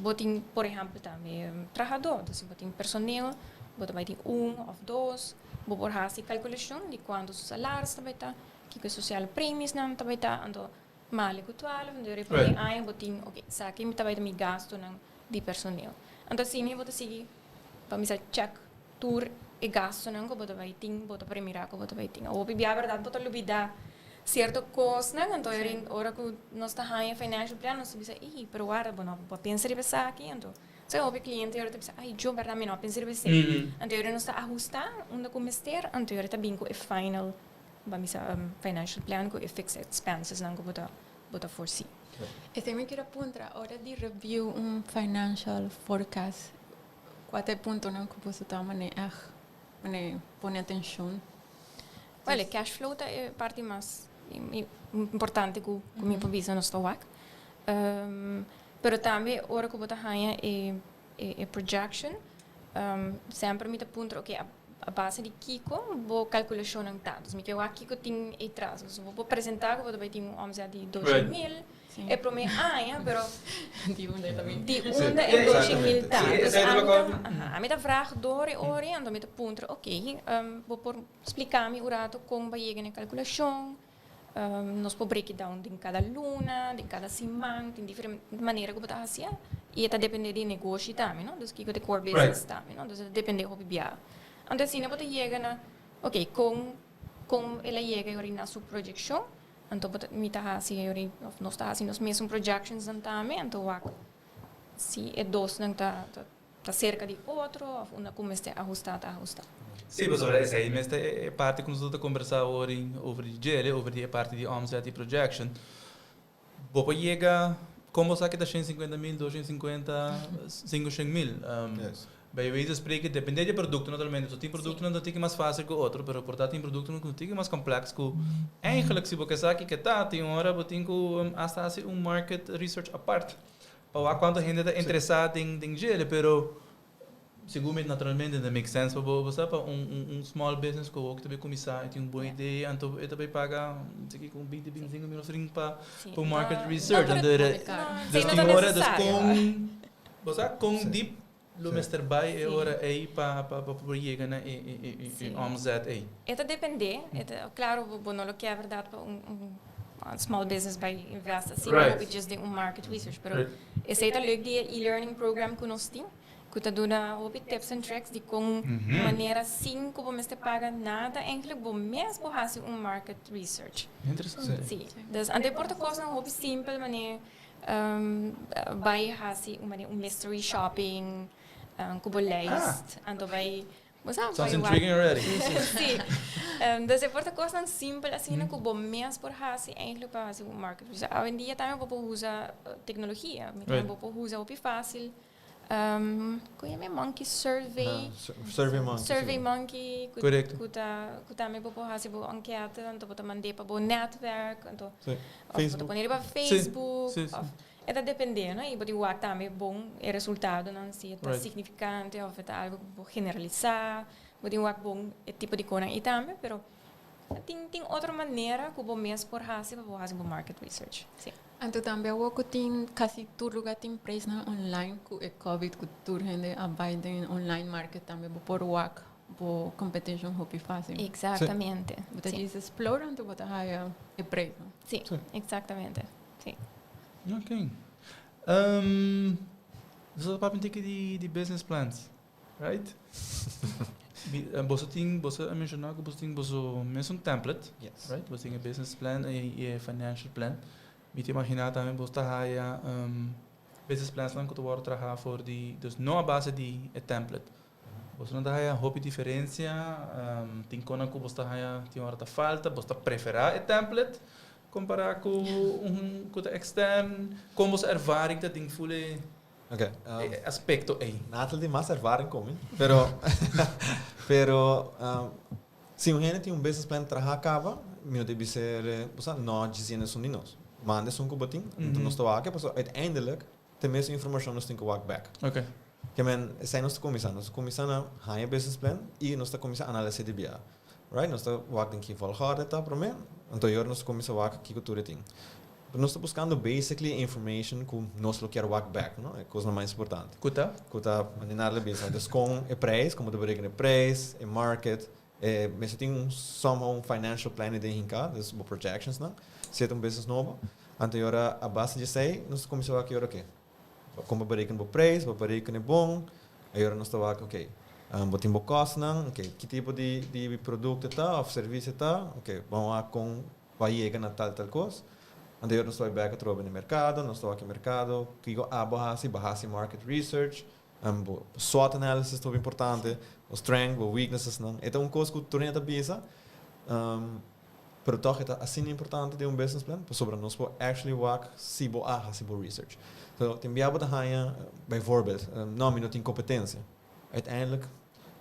Bo tin por ehèmpel tambe trahadó, dus bo tin personeel, bo ta bai tin un òf dos, bo por hasi kalkulashon di kuantu su salaris ta bai ta, kiko e sosiale premisnan ta bai ta, anto male ku 12, anto riba e aña bo tin oke esaki ta bai ta mi gastunan di personeel. Anto asina bo ta sigui pa misa chèk tur e gastunan ku bo ta bai tin, bo ta premirá ku bo ta bai tin. Hopi bia bèrdat bo ta lubidá sierto kosnan, anto ora ku nos ta haña financial plan nos ta bisa, ey, pero warda bo no a pensa riba esaki, anto sa hopi kliente ora ta bisa, ay jo bèrdat mi no a pensa riba esei. Anto ora nos ta ahustá unda ku mester, anto ora ta bin ku e final, ban bisa financial plan ku e fixed expensesnan ku bo ta bo ta foresee. Esei mi kier a puntra, ora di review un financial forecast, Kua ta e puntonan ku boso ta manera ègt manera pone atenshon? Wèl, e cash flow ta e parti mas importante ku mi por bisa nos ta wak. Pero tambe ora ku bo ta haña e e projection, semper mi ta puntra, oke, a base di kiko bo kalkulashonnan ta? Dus mi ke wak kiko tin ei tras. Dus bo por presentá ku bo ta bai tin un omzet di 200.000 e promé aña, pero di unda e ta bin? Di unda e 200.000 ta? Dus ami ta, aha, ami ta vraag door e ora anto mi ta puntra, oké, bo por splika mi un rato kon bo a yega na e kalkulashon? Nos por break it down den kada luna, den kada siman, tin diferente manera ku bo ta hasié i e ta dependé di e negoshi tambe, no? Dus kiko ta e core business tambe, no? Dus e ta dependé hopi biaha. Anto asina bo ta yega na, oké, kon kon el a yega e ora na su proyekshon, anto bo ta mi ta hasi e ora òf nos ta hasi nos mesun projectionsnan tambe, anto wak si e dosnan ta ta serka di otro of unda ku mester ahustá ta ahustá. Sí, pasobra esei mes ta e parti ku nos ta kombersá awor over di djele, over di e parti di omzet i projection. Bo por yega, kon bo sa ke ta 150 mil, 250, 500 mil? Bij wijze van spreken, depende di e produkto naturalmente. So tin produktonan ta tiki mas fásil ku otro, pero por ta tin produktonan ku ta tiki mas kompleks ku eigenlijk si bo ke sa kiko ta, tin ora bo tin ku asta hasi un market research apart. Pa wak cuanto hende ta interesa den den djele, pero segun mi naturalmente ta make sense pa bo, bo sa pa un un un small business cu awor ta bay cuminsa y tin un bon idea anto e ta bay paga si kico un 20 25 mil florin pa pa un market research anto dus tin ora dus con bo sa con diep lo mester bay e ora ey pa pa pa por yega na e e e omzet ey. E ta depende, e ta claro bo no lo kier verdad pa un un. small business bay invest asina hopi just den un market research pero esey ta leuk di e e-learning program cu nos tin cu ta duna hopi tips and tricks di con manera sin cu bo mester paga nada eigenlijk bo mes bo haci un market research. Interesante. Si. Dus anto e por ta cosnan hopi simpel manera bay haci un manera un mystery shopping cu bo lijst anto bay Bo sa, Sounds intriguing already. Sí. Dus e por ta kosnan simpel asina ku bo mes por hasi eigenlijk pa hasi un market research. Awendia tambe bo por usa teknologia. Mi tambe bo por usa hopi fácil. Ku yama e monkey survey? Survey monkey. Survey monkey. Korekto. Ku ta ku tambe bo por hasi bo anketa, anto bo ta mand'é pa bo netwerk, anto Sí. of bo ta pone riba Facebook. Sí, sí. E ta depende, no? I bo tin wak tambe bon e resultadonan, si e ta significante of e ta algo ku bo generalisá. Bo tin wak bon e tipo di konan ei tambe, pero tin tin otro manera ku bo mes por hasi pa bo hasi bo market research, si. Anto tambe awor ku tin kasi tur lugar tin prijsnan online ku e covid ku tur hende a bai den online market tambe bo por wak bo competition hopi fácil. Exactamente. Bo ta djis explora anto bo ta haya e prijsnan. Si, exactamente, si. Ok. Nos a papia un tiki di di business plans, right? Boso tin, boso a menshoná ku boso tin boso mesun template, Yes. right? Boso tin e business plan i e financial plan. Mi ta imaginá tambe boso ta haya business plansnan ku ta wòrdu trahá for di, dus no a base di e template. Boso no ta haya hopi diferensia? Tin konan ku boso ta haya tin ora ta falta? Boso ta preferá e template kompará ku un ku ta ekstern? Kon boso ervaring ta den ful e aspekto ei? Natal tin mas ervaring ku mi, pero pero si un hende tin un business plan traha kaba, mi no ta bisa bo sa no djis yende esun di nos. Manda esun ku bo tin, enton nos ta wak pasobra uiteindelijk Te mesun informashon nos tin ku wak bek. Ok. Ke men, esei nos ta kuminsá. Nos ta kuminsá na haña business plan i nos ta kuminsá analis'é di bia. Right? Nos ta wak den ki volgorde ta promé, anto e ora nos ta kuminsá wak kiko tur e tin. Nos ta buskando basically e information ku nos lo kier wak bek, no? E kosnan mas importante. Ku ta? Ku ta, manera Natalie a bisa, dus kon e prijs, kon bo ta berekena e prijs, e market, e mester tin un somehow un financial plan den hinká, dus bo projectionsnan, si e ta un business nobo. Anto e ora a base di esei nos ta kuminsá wak e ora oke, kon bo bereken bo preis, bo bereken e bon, e ora nos ta wak oke, bo tin bo kòstnan, oke, ki tipo di di produkto e ta òf servisio e ta, oke, ban wak kon bo a yega na tal tal kos. Anto e ora nos ta bai bèk atrobe na e merkado, nos ta wak e merkado, kiko abo a hasi, bo a hasi market research, bo SWOT analysis ta hopi importante, bo strength, bo weaknessesnan. E ta un kos ku tur hende ta bisa. Pero tòg e ta asina importante den un business plan pasobra nos por actually wak si bo a hasi bo research. So tin bia bo ta haña bijvoorbeeld, no mi no tin competencia. Uiteindelijk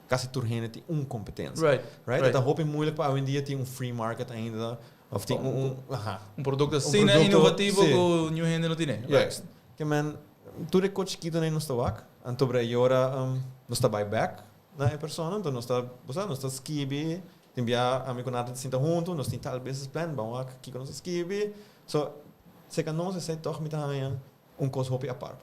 casi tur hende tin un competencia. Right? E ta hopi moeilijk pa awendia tin un free market ainda of tin un un aha. Un producto asina innovativo cu niun hende no tine. Juist. Ke men tur e kos chikitonan nos ta wak anto bra e ora nos ta bai back na e persona anto nos ta bo sa nos ta skibi Tin bia ami ku Nathan ta sinta huntu, nos tin tal business plan, ban wak kiko nos a skibi. So, seka nos esei tòg mi ta haña un kos hopi apart.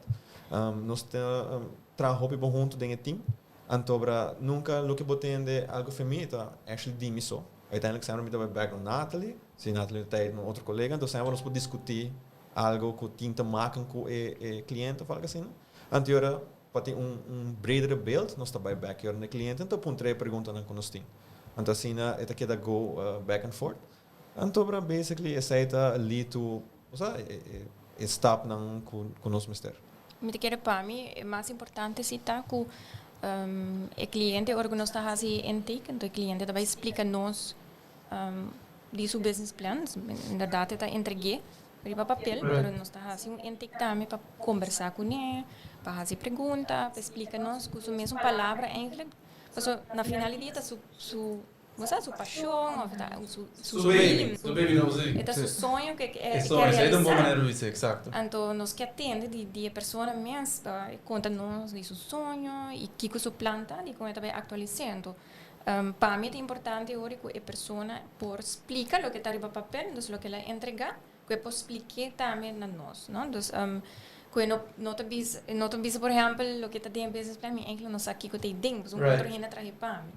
Nos ta traha hopi bon huntu den e team, antobra nunka loke bo tende algu fe mi ta actually di mi so. Uiteindelijk semper mi ta bai bek na Nathalie, si Nathalie no ta ei, un otro kolega, anto semper nos por diskutí algu ku tin te maken ku e kliente òf algu asina. Anto ora Pa tin un un bredere beeld nos ta bai bek yor na e cliente anto puntra e preguntanan cu nos tin. Anto asina e ta keda go back and forth. Anto bra basically esey ta lead to osea e stapnan cu cu nos mester. Mi ta kere pa mi e mas importante si ta cu e cliente ora cu nos ta haci intake anto e cliente ta bai splica nos di su business plan, inderdaad e ta entregue riba papel, pero nos ta hasi un intake tambe pa kombersá kuné, pa hasi pregunta, pa e splika nos ku su mesun palabra eigenlijk. Pasobra na final di dia ta su su bo sa su pashon òf ta su su baby, su baby no si. E ta su soño ku e ke E soño, esei ta un bon realisá. manera di bisa, eksakto. Anto nos ke atende di di e persona mes pa e konta nos di su soño i kiko su plan ta di kon e ta bai aktualis'é. Anto Pa mi ta importante ora ku e persona por splika loke ta riba papel, dus loke el a entregá, ku e por splik'é tambe na nos, no? Dus ku e no no ta bisa e no ta bisa por ehèmpel loke ta den e business plan mi enkele no sa kiko ta ei den, pasobra un otro hende a traha e pa mi.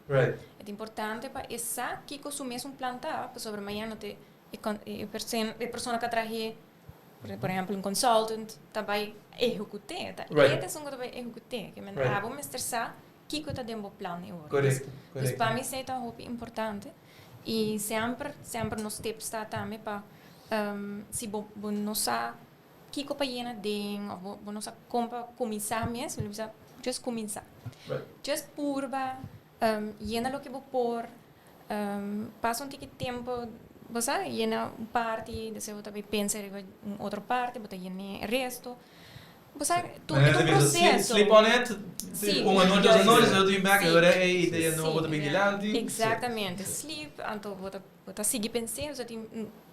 E ta importante pa e sa kiko su mesun plan ta, pasobra mañana no ta. E persona ku a traha, por ehèmpel un consultant, ta bai ehekut'é. Ta e ta esun ku ta bai ehekut'é. Ke men abo mester sa kiko ta den bo plan e ora. Dus pa mi esei ta hopi importante. I semper, semper nos tips ta tambe pa si bo no sa kiko pa yena den of bo no sa kon pa kuminsá mes, mi lo bisa just kuminsá. Just purba. Yena loke bo por. Pasa un tiki tempo, bo sa, yena un parti, despues bo ta bay pensa riba un otro parti, bo ta yena e resto. Bo sa, tur e ta un proceso. Sleep on it, un anochi, dos anochi, despues bo ta bin bek, e ora ey idea nobo ta bin dilanti. Exactamente, sleep, anto bo ta Bo ta sigui pens'é, bo tin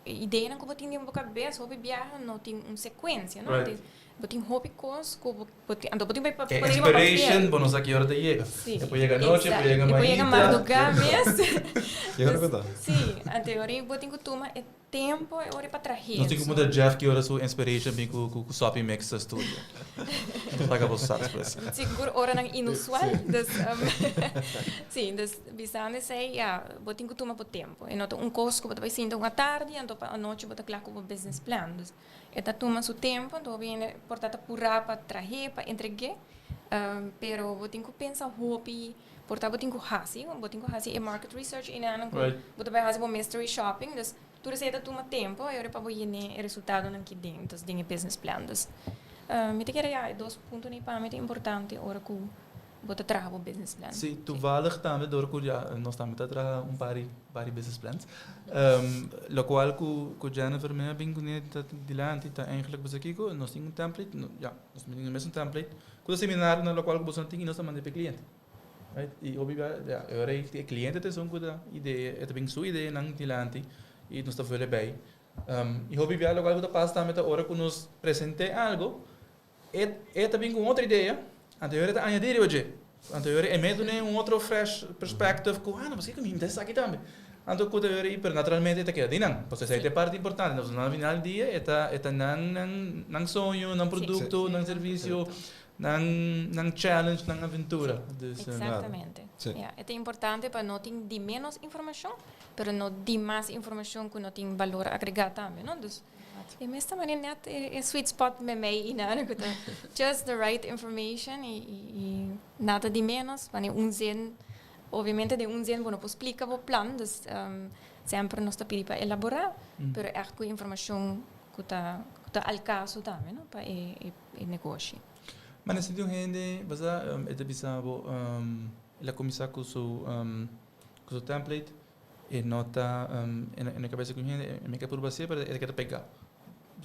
e ideanan ku bo tin den bo kabes hopi biaha no tin un sekuensia, no? Bo tin hopi kos ku bo bo tin, anto bo tin pa E pone riba papel. inspiration bo no sa ki ora ta yega. Sí, E por yega anochi, e por yega e por yega mainta. mardugá mes. Ki ora ku ta? Sí, anto e ora bo tin ku tuma e tempo e ora pa trah'é. Nos tin ku puntra Jeff ki ora su inspiration bin ku ku Soppy Mix studio. Nos ta laga bo sa despues. Sigur oranan inusual, dus sí, dus bisando esei ya bo tin ku tuma bo tempo. E no ta un kos ku bo ta bai sinta un atardi anto pa anochi bo ta kla ku bo business plan. Dus e ta tuma su tempo, anto hopi hende por ta ta purá pa trah'é, pa entreg'é, pero bo tin ku pensa hopi. Por ta bo tin ku hasi, bo tin ku hasi e market research i nan ku bo ta bai hasi bo mystery shopping, dus tur esei ta tuma tempo i ora pa bo yene e resultadonan ki den, dus den e business plan. Dus mi ta kere ya e dos puntonan ei pa mi ta importante ora ku bo ta traha bo business plan. Si, toevallig tambe dor ku ya nos tambe ta traha un par di par di business plans, lokual ku ku Jennifer mi a bin kuné ta dilanti ta eigenlijk bisa kiko nos tin un template, ya nos tin e mesun template Ku ta seminar na lokual ku boso no tin i nos ta manda pa e kliente. Right? I hopi bia ya e ora ei e kliente ta esun ku ta idea, e ta bin su ideanan dilanti i nos ta vul e bei. I hopi bia lokual ku ta pasa tambe ta ora ku nos present'é algu, e e ta bin ku un otro idea, anto e ora e ta añadí riba dje. Anto e ora e mete un otro fresh perspective ku, ah no, paske ku mi ta esaki tambe. Anto ku ta ora ei, pero naturalmente e ta keda di nan, pasobra esei ta e parti importante. Pasobra na final di dia e ta e ta nan nan nan soño, nan produkto, nan servisio, nan nan challenge, nan aventura. Dus. Exactamente. Ya, e ta importante pa no tin di menos informashon, pero no di mas informashon ku no tin balor agregá tambe, no? Dus e mes ta manera net e sweet spot meimei i nan ku ta just the right information i i nada di menos, manera un zin. Obviamente den un zin bo no por splika bo plan, dus semper nos ta pidi pa elaborá, pero ègt ku informashon ku ta ku ta al kaso tambe no pa e e negoshi. Ma na sinti un hende, bo sa, e ta bisa bo el a kuminsá ku su ku su template, e no ta e no kabesa ku un hende, e mi ke purba así pero e ta keda pegá.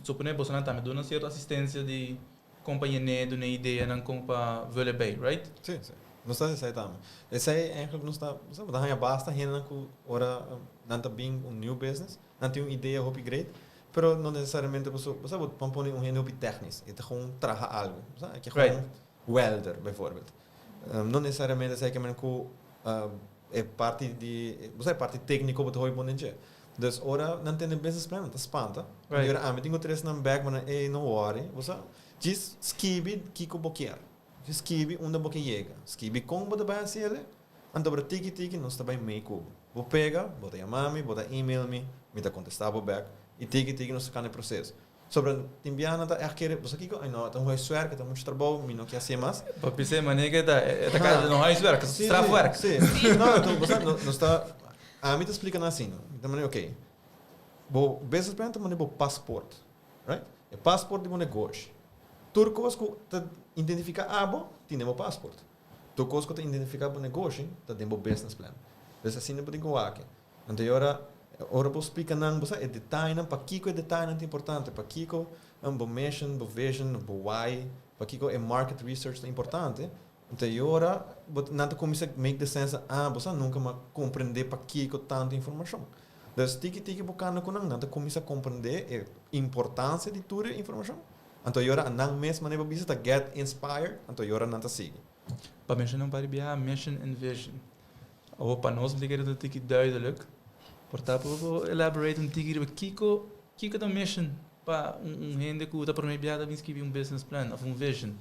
Suponé bosonan tambe duna sierto asistensia di Kon pa yen'é, dun'é ideanan kon pa vul e bay, right? Sí, sí. Nos ta haci esai tambe. Esai eigenlijk nos ta, bo ta haña basta hendenan cu ora nan ta bin un new business, nan tin un idea hopi great, pero no necesariamente paso, bo sa bo por pone un hende hopi technisch, e ta gewoon traha algo, bo sa, e ke gewoon welder bijvoorbeeld. No necesariamente esai ke men cu e parti di, bo sa e parti tecnico bo ta hopi bon den dje. Dus ora nan tende business plan nan ta spanta. Right. Ora ami tin ku tres nan bek ma nan ey no worry. Bo sa djis skibi kiko bo kier. Djis skibi unda bo ke yega. Skibi kon bo ta bai hasi ele. Anto ora tiki tiki nos ta bai mei ku bo. Bo pega, bo ta yama mi, bo ta email mi, mi ta kontesta bo bek. I tiki tiki nos ta kanda e proseso. Sobra tin biaha nan ta ègt kere, bo sa kiko? Ay no, ta un huiswerk, ta muchu trabou, mi no ke hasié mas. Bo bisa e manera ke ta, e ta kasa no huiswerk, strafwerk. Sí, sí. No, anto bo sa, nos ta, ami ta splika nan asina. Mi ta manera, ok, bo business plan ta manera bo paspoort, right? E paspoort di bo negoshi. Tur kos ku ta identifiká abo tin den bo paspoort. Tur kos ku ta identifiká bo negoshi ta den bo business plan. Dus asina bo tin ku wak. Anto e ora, ora bo splika nan, bo sa e detayenan, pakiko e detayenan ta importante, pakiko bo mission, bo vision, bo why, pakiko e market research ta importante, anto e ora bo nan ta kuminsá make the sense, ah, bo sa nunka mi a komprendé pakiko tantu informashon. Dus tiki tiki bo kanda ku nan, nan ta kuminsá komprendé e importansia di tur e informashon, anto e ora nan mes manera bo bisa ta get inspired, anto e ora nan ta sigui. Pa menshoná un par di biaha mission and vision. Awor pa nos mi ta kere ta tiki duidelijk. Por ta por bo elaborate un tiki riba kiko kiko ta mission pa un hende ku ta prome bia ta bin skibi un business plan of un vision.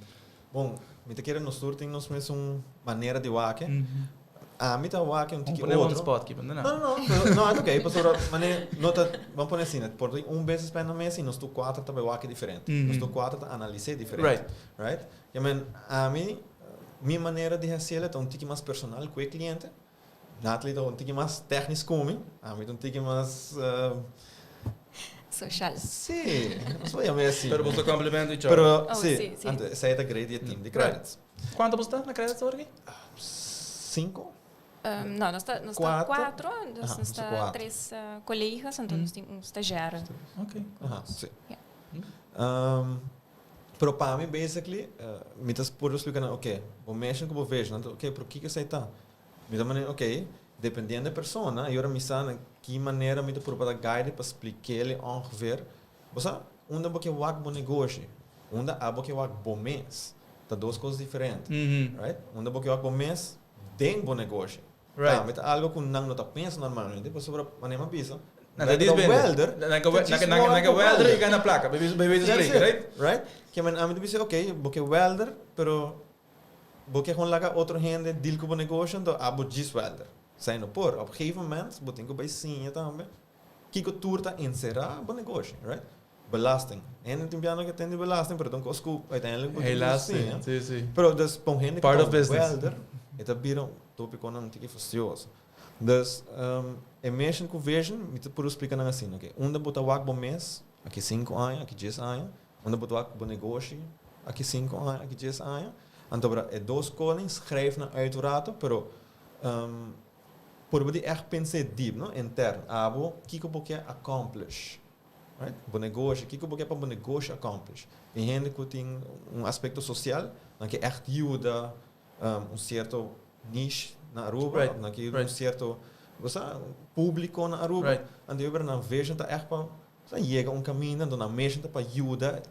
Bon, mi ta kere nos tur tin nos mesun manera di wak. Ami ta wak un tiki Pone on otro. spot ki, no. No, no, no, pero, no, het oké, pasobra mane no ta, ban pone asina, por tin un business plan na mesa y nos tur cuatro ta bay wak diferente. Nos tur cuatro ta analise diferente. Right? Ke men ami, mi manera di haciel ta un tiki mas personal cu e cliente. Natalie ta un tiki mas technisch cu mi, ami ta un tiki mas Social. Sí, nos por yama así. Pero boso complemento each other. Pero, Oh, sí, sí, sí. anto esei ta great di e team di credits. Cuanto boso ta na credits awor aki? Cinco? No, nos ta, nos ta Cuatro. cuatro, dus Aha, nos nos ta ta cuatro. tres colegas, anto nos tin un stagiaire. Ok. Aha, sí. Ja. Pero pa mi basically, mi ta por explica nan, ok, bo mission cu bo vision, anto, ok, pero kico esei ta? Mi ta manera, ok, dependiendo e persona, y ora mi sa na ki manera mi ta purba ta guide pa splik'ele ongeveer, bo sa, unda bo ke wak bo negoshi, unda abo ke wak bo mes, ta dos cos diferente, right? Unda bo ke wak bo mes den bo negoshi. Tambe ta algo cu nan no ta pensa normalmente, pasobra manera mi a bisa, Nan ta nan ta welder, Nan ta ta djis nan wak ta bo welder y welder. gana placa, bij wijze van That's spreken, it, right? right? Ke men ami ta bisa, ok, bo ke welder, pero bo ke gewoon laga otro hende deal cu bo negoshi, anto abo djis welder. Esei no por. Op gegeven moment bo tin cu bay siña tambe kico tur ta encera bo negoshi, right? Belasting. Hende tin piano ke tende belasting, pero ta un cos cu uiteindelijk bo tin cu Helaas, sí, siña. sí, sí. Pero dus pa un hende cu Part ta of business. welder, e ta bira un topiconan un tiki fastioso. Dus e mission cu vision, mi ta puru splica nan asina, ok, unda bo ta wak bo mes aki cinco aña, aki dies aña, unda bo ta wak bo negoshi aki cinco aña, aki dies aña. Anto bra e dos koning schrijf nan uit un rato, pero purba di echt pens'é diep, no, intern. Abo, kiko bo ke accomplish? Right? Bo negoshi, kiko bo ke pa bo negoshi accomplish? Tin hende ku tin un aspecto social, nan ke echt yuda un cierto niche na Aruba, nan ke yuda un cierto, bo sa, publico na Aruba. Anto yo nan vision ta echt pa, sa, yega un caminda, anto nan mission ta pa yuda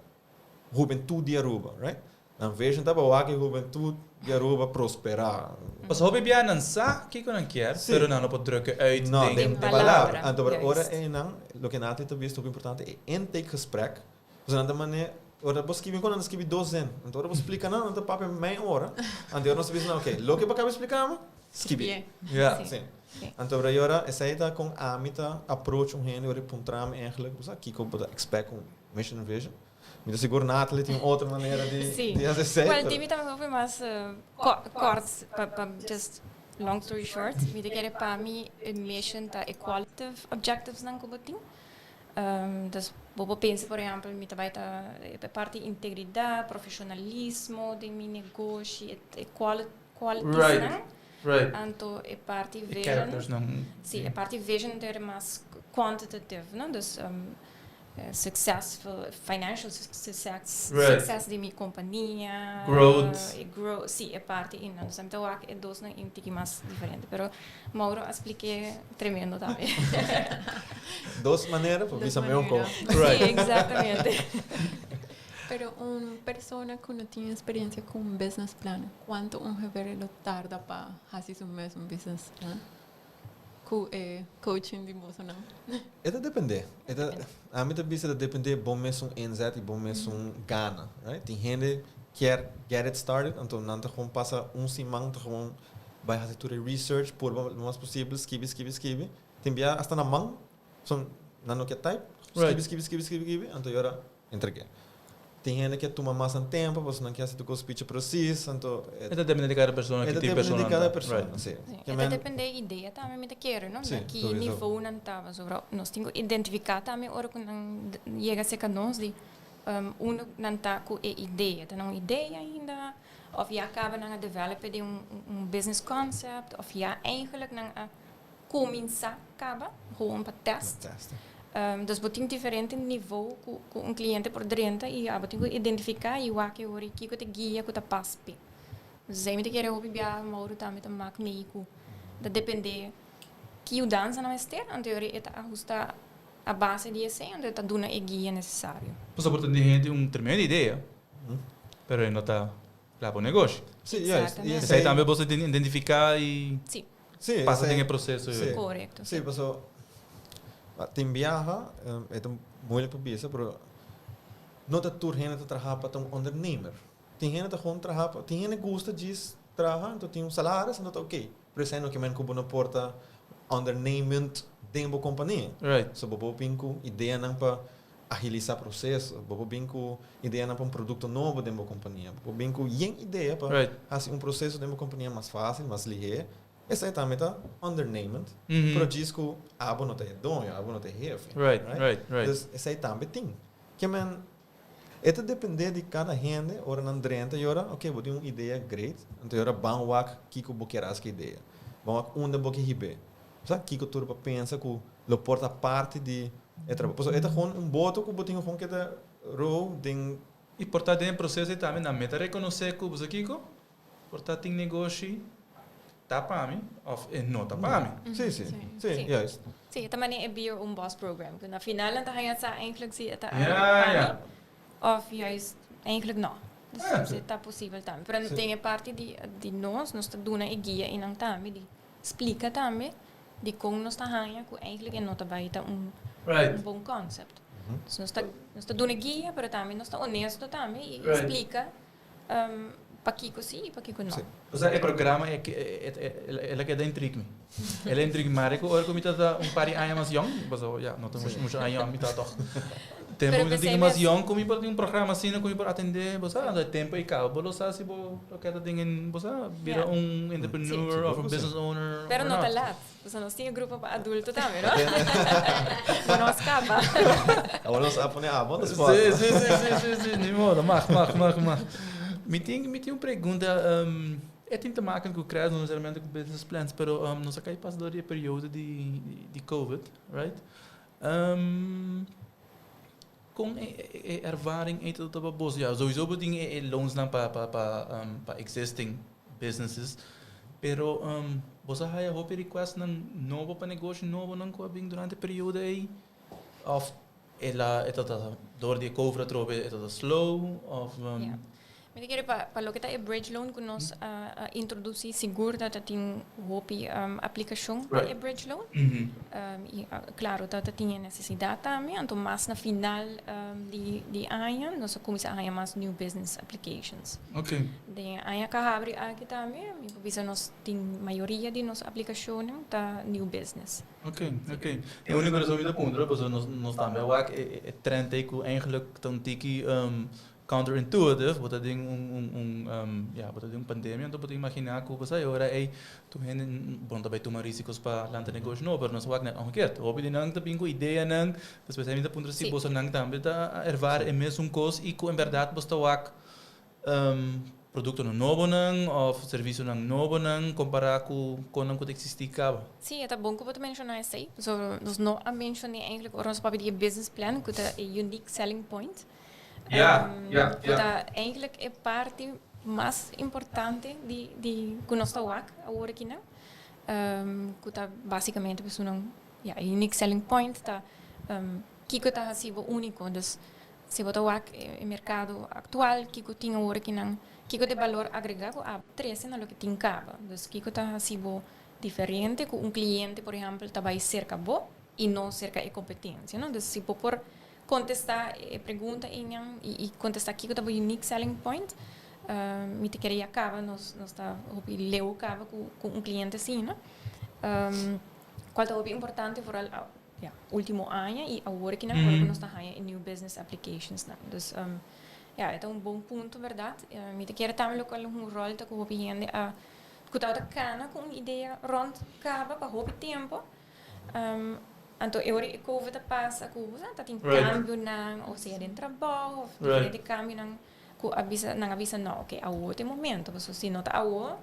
hubentud di Aruba, right? Nan vision ta pa wak e hubentud di Aruba prospera. Pasobra hopi bia nan sa kiko nan kier, pero nan no por drukke uit No, den den Den palabra. palabra. Anto pero ora Juist. einan, loke Natalie ta bisa ta hopi importante, e intakegesprek. Pasobra nan ta mane, ora bo skibi un kos, nan ta skibi dos zin. Anto ora bo splika nan, nan ta papia mei ora. Anto ora nos ta bisa nan, oké, loke bo kaba di splika mi, skibi. Skibié. Ja. Sí. Sí. Sí. Anto ora ora esei ta kon ami ta approach un hende ora e puntra mi eigenlijk, bo sa kiko bo ta expect ku mission and vision. Mi ta sigur Natalie tin otro manera di Sí. di haci esei. Well, pero di mi tambe hopi mas kort, pa just long story short, mi ta kere pa mi e mission ta e qualitative objectives nan ku bo tin. Dus bo por pensa, por ehempel, mi ta bai ta e parti integridad, profesionalismo den mi negoshi, e qualities nan. Anto e parti E vision, characters nan. Sí, e parti vision ta mas quantitative, no? Dus successful, financial success, success di mi compania. Growth. E growth, sí, e parti einan. Dus ta wak e dos nan un tiki mas diferente. Pero Mauro a spliké tremendo tambe. Dos manera pa Dos bisa meun manera. ko. Sí, exactamente. Pero un persona cu no tin experiencia cu un business plan, cuanto ongeveer lo tarda pa haci su mes un business plan? Cu e coaching di boso nan. E ta depende. E ta, ami ta bisa ta depende bo mes un inzet y bo mes un gana, right? Tin hende kier get it started, anto nan ta gewoon pasa un siman ta gewoon bay haci tur e research, purba lo mas posibel, skibi, skibi, skibi. Tin bia hasta na man, son nan no kier type, skibi, skibi, skibi, skibi, skibi, anto y ora entregué. Tin hende ke tuma mas nan tempo, pasobra nan ke hasi tur kos picha precies, anto E ta depende di kada persona, E ki ta tipo depende persona di kada ta. persona, sí. Sí, Ke e ta men depende di idea tambe mi ta kere, no? Sí, Na ki sowieso. nivo nan ta, pasobra nos tin ku identifiká tambe ora ku nan yega serka nos di unda nan ta ku e idea. Ta na un idea ainda òf ya kaba nan a develop den un business concept òf ya eigenlijk nan a kuminsá kaba gewoon pa test. Test. Dus bo tin diferente nivo ku un kliente por drenta i abo tin ku identifiká i wak e ora i kiko ta e guia ku ta pas p'e. Dus esei mi ta kere hopi biaha Mauro tambe ta mak mei ku ta dependé ki yudansa nan mester, anto e ora e ta ahustá a base di esei anto e ta duna e guia nesesario. Pasobra por tin hende un tremendo idea, pero e no ta kla pa un negoshi. Sí, juist. I Exactamente. Esei tambe bo ta identifiká i Sí. Sí, pasa den esei e proseso. Sí. Korekto. Sí, paso tin biaha, e ta moeilijk pa bisa, pero no ta tur hende ta traha pa ta un ondernemer. Tin hende ta gewoon traha pa, tin hende gusta djis. traha, anto tin un salaris, anto ta ok. Pero esei no ke men ku bo no por ta ondernemend den bo kompania. So bo por bin ku ideanan pa agilisa proseso, bo por bin ku ideanan pa un produkto nobo den bo kompania, bo por bin ku yen idea pa hasi un proseso den bo kompania mas fásil, mas lihé. Esei tambe ta ondernemend, pero djis ku abo no ta e doño, abo no ta e hefe. Dus esei tambe tin. Ke men E ta depende di kada hende, ora nan drenta y ora, ok, bo tin un idea, great, anto y ora ban wak kiko bo kier haci cu e idea. Ban wak unda bo ke hib'é. Sa kiko tur bo pensa cu lo por ta parti di e trabou. Pasobra e ta gewoon un boto cu bo tin gewoon keda row den. Y por ta den e proceso ey tambe nan meta reconoce cu bo sa kiko, Por ta tin negoshi ta pa mi of e no ta pa mi. Sí, sí. Sí, juist. Sí, e ta manera e Be Your Own Boss program. Ku na final nan ta haña sa eigenlijk si e ta pa mi of juist eigenlijk no. Dus e ta posibel tambe. Pero den e parti di di nos, nos ta duna e guia einan tambe di splika tambe dikon nos ta haña ku eigenlijk e no ta bai ta un bon concept. Dus nos ta nos ta duna e guia pero tambe nos ta honesto tambe i splika Pakiko si i pakiko no. Osea e programa e el a keda intriga mi. El a intriga mi mari ku ora ku mi tabata un par di aña mas yòn, pasobra ya no ta muchu aña yòn mi ta tòg. Tempu mi ta tin mas yòn ku mi por tin un programa asina ku mi por atendé, bo sa, anto e tempu ei kaba bo lo sa si bo lo keda den e, bo sa, bira un entrepreneur òf un business owner or not. Pero no ta lat. Pasobra nos tin e grupo pa adulto tambe, no? Bo no scapa. Awor nos a pone abo on the spot. Sí, sí, sí, sí, sí, sí, ni modo. Mag, mag, mag, mag. Mi tin, mi tin un pregunta, um, e tin te maken cu credit, no necesariamente cu business plans, pero um, nos a cay pas door di e periodo di, di, di COVID, right? Um, con e, e, e ervaring ei ta pa boso? Ja, sowieso bo tin e, e loansnan pa, pa, pa, um, pa existing businesses. Pero bo sa haya hopi requestnan nobo pa negoshi nobonan ku a bin durante e periodo ei? Of e la e ta ta dor di e covid atrobe e ta ta slow of? Ya. Mi ta kere pa pa loke ta e bridge loan ku nos a a introdusí sigur ta ta tin hopi aplikashon pa e bridge loan. I klaro ta ta tin e nesesidat tambe anto mas na final di di aña nos a kuminsá haña mas new business applications. Ok. Den e aña ka habri aki tambe, mi por bisa nos tin mayoria di nos aplikashonnan ta new business. Ok, ok. E úniko rason mi ta puntra pasobra nos nos tambe a wak e e trend ei ku eigenlijk ta un tiki counterintuitive, bo ta den un un un ya bo ta den un pandemia anto bo ta imaginá ku bo sa e ora ei tur hende bo no ta bai tuma risikos pa lanta negoshi nobo pero nos a wak net omgekeerd. Hopi di nan ta bin ku ideanan, despues mi ta puntra si bosonan tambe ta ervaar e mesun kos i ku enbèrdat bo ta wak Produktonan nobonan òf servisionan nobonan kompará ku konnan ku ta eksistí kaba? Sí, e ta bon ku bo ta menshoná esei, pasobra nos no a menshoné eigentlik ora nos papia di e business plan ku ta e unique selling point. Ja, ja, Ku ta eigentlik e parti mas importante di di ku nos ta wak awor akinan, ku ta basikamente pasobra ya e unique selling point ta kiko ta hasi bo úniko. Dus Si bo ta wak e merkado aktual, kiko tin awor akinan, kiko ta e balor agregá ku a trese na loke tin kaba. Dus kiko ta hasi bo diferente ku un kliente, por ehèmpel, ta bai serka bo i no serka e kompetensia, no? Dus si bo por kontestá e pregunta einan i kontestá kiko ta bo unique selling point, mi ta kere ya kaba nos nos ta hopi leu kaba ku un kliente asina, kual ta hopi importante foral Ya, ultimo aña y awor aki nan ora cu nos ta haña e new business applications nan. Dus ya, e ta un bon punto berdad. Mi ta kere tambe locual un rol ta cu hopi hende a cu tabata cana cu un idea rond caba pa hopi tempo. Anto e ora e covid a pasa cu bo sa ta tin cambionan o sea den trabao of diferente cambionan cu a bisa nan a bisa no oke awor ta e momento pasobra si no ta awor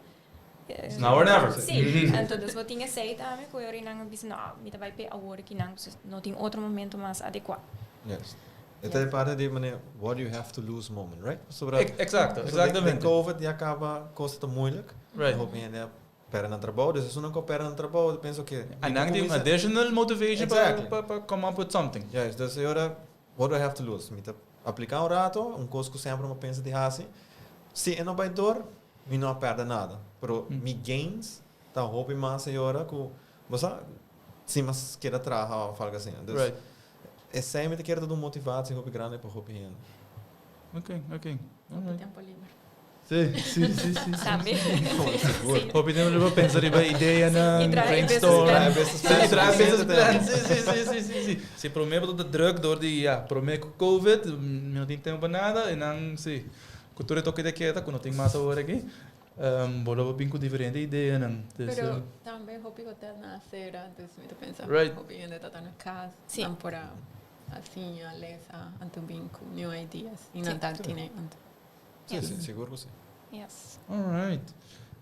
It's now or never. Sí, anto dus bo tin esei tambe ku e ora nan a bisa no, mi ta bai p'e awor ki nan no tin otro momento mas adekuá. Yes. E ta e parte di manera what do you have to lose moment, right? Pasobra Exacto, exactamente. Den covid ya kaba kos ta moeilijk. Right. Hopi hende a perde nan trabou, dus esun nan ku a perde nan trabou ta pensa oke. En nan tin un additional motivation pa pa come up with something. Juist, dus e ora what do I have to lose? Mi ta apliká un rato, un kos ku semper mi a pensa di hasi. Si e no bai dor, mi no a pèrdè nada. Pero mi gains ta hopi mas e ora ku, bo sa, si mi a keda traha òf algu asina. Dus esei mi ta kere ta un motivatie hopi grandi pa hopi hende. Ok, ok. Hopi tempo liber. Si, si, si, si. Tambe. Sigur. Hopi tempo riba pensa riba ideanan, I traha e business brainstorm. plan. Traha e business plan. Si, traha e business plan. Si, si, si, si, si, si. Si prome bo ta druk door di, ya, prome cu Covid, mi no tin tempo pa nada, y nan, si, cu tur e toque de queda cu no tin mas awor aki, bo lo bin cu diferente ideanan. Dus, Pero tambe hopi hotel nan a cera, dus mi ta pensa hopi hende ta ta na cas, nan por a siña, lesa, anto bin cu new ideas y nan ta tine anto. Si, si, sigur cu si. Yes. Alright.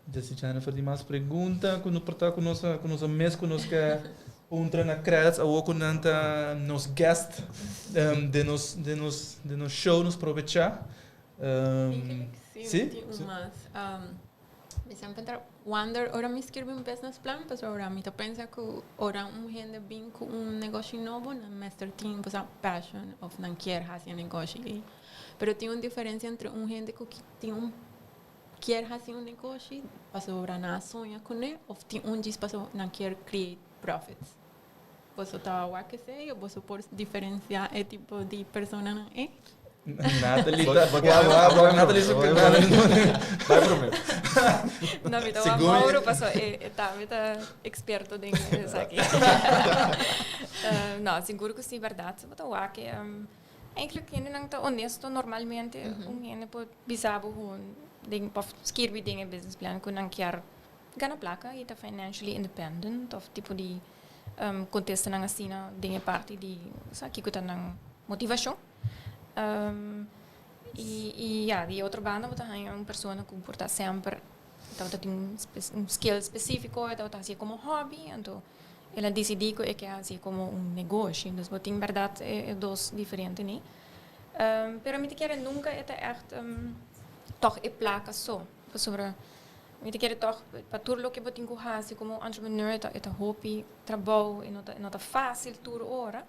Desi Jennifer tin mas pregunta cu no por ta cu nos a cu nos a mes cu nos ke puntra na Qredits awor cu nan ta nos guest den nos den nos den nos show nos probecha. Eigenlijk si, Si? mi tin un mas. Mi semper ta wonder ora mi skirbi un business plan pasobra mi ta pensa cu ora un hende bin cu un negoshi nobo nan mester tin passion of nan kier haci e negoshi ey. Pero tin un diferencia entre un hende cu tin un kier haci un negoshi pasobra nan a soña cune of tin un djis pasobra nan kier create profits. Boso ta wak esey o boso por diferencia e tipo di personanan ey? Natalie ta wak Natalie su Bai prome. No, mi ta wak Mauro paso e tambe ta experto den esaki. No, sigur cu si berdad bo ta wak e. Eigenlijk hendenan ta honesto normalmente un hende por bisa bo hun den of skirbi den e business plan ku nan kier gana plaka i ta financially independent of tipo di kontestanan asina den e parti di sa kiko ta nan motivashon. I i ya di otro banda bo ta haña un persona ku por ta semper tabata tin un skill spesifiko e tabata hasié komo hobby anto El a disidí ku e ke hasi komo un negoshi. Dus bo tin bèrdat e dos diferente ni. Pero mi ta kere nunka e ta ègt tòg e plaka so. Pasobra mi ta kere tòg pa tur loke bo tin ku hasi komo entrepreneur e ta e ta hopi trabou e no ta e no ta fásil tur ora.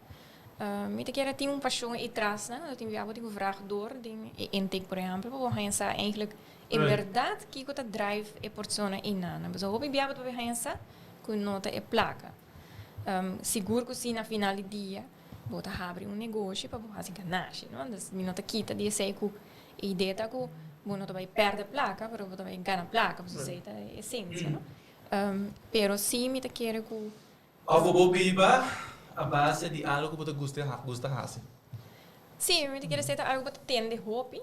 Mi ta kere tin un pashon ei tras nan. Tin bia bo tin ku vrag dor den e intake por ehèmpel pa bo haña sa eigentlik en bèrdat kiko ta drive e persona einan. Pasobra hopi bia bo ta haña sa ku no ta e plaka. Sigur ku si na final di dia bo ta habri un negoshi pa bo hasi ganashi, no? Dus mi no ta kita di esei ku e idea ta ku bo no ta bai pèrdè plaka, pero bo ta bai gana plaka, pasobra esei ta e esensia, no? Pero si mi ta kere ku. Òf bo por biba a base di algu ku bo ta gusta hasi. Si, mi ta kere esei ta algu ku bo ta tende hopi.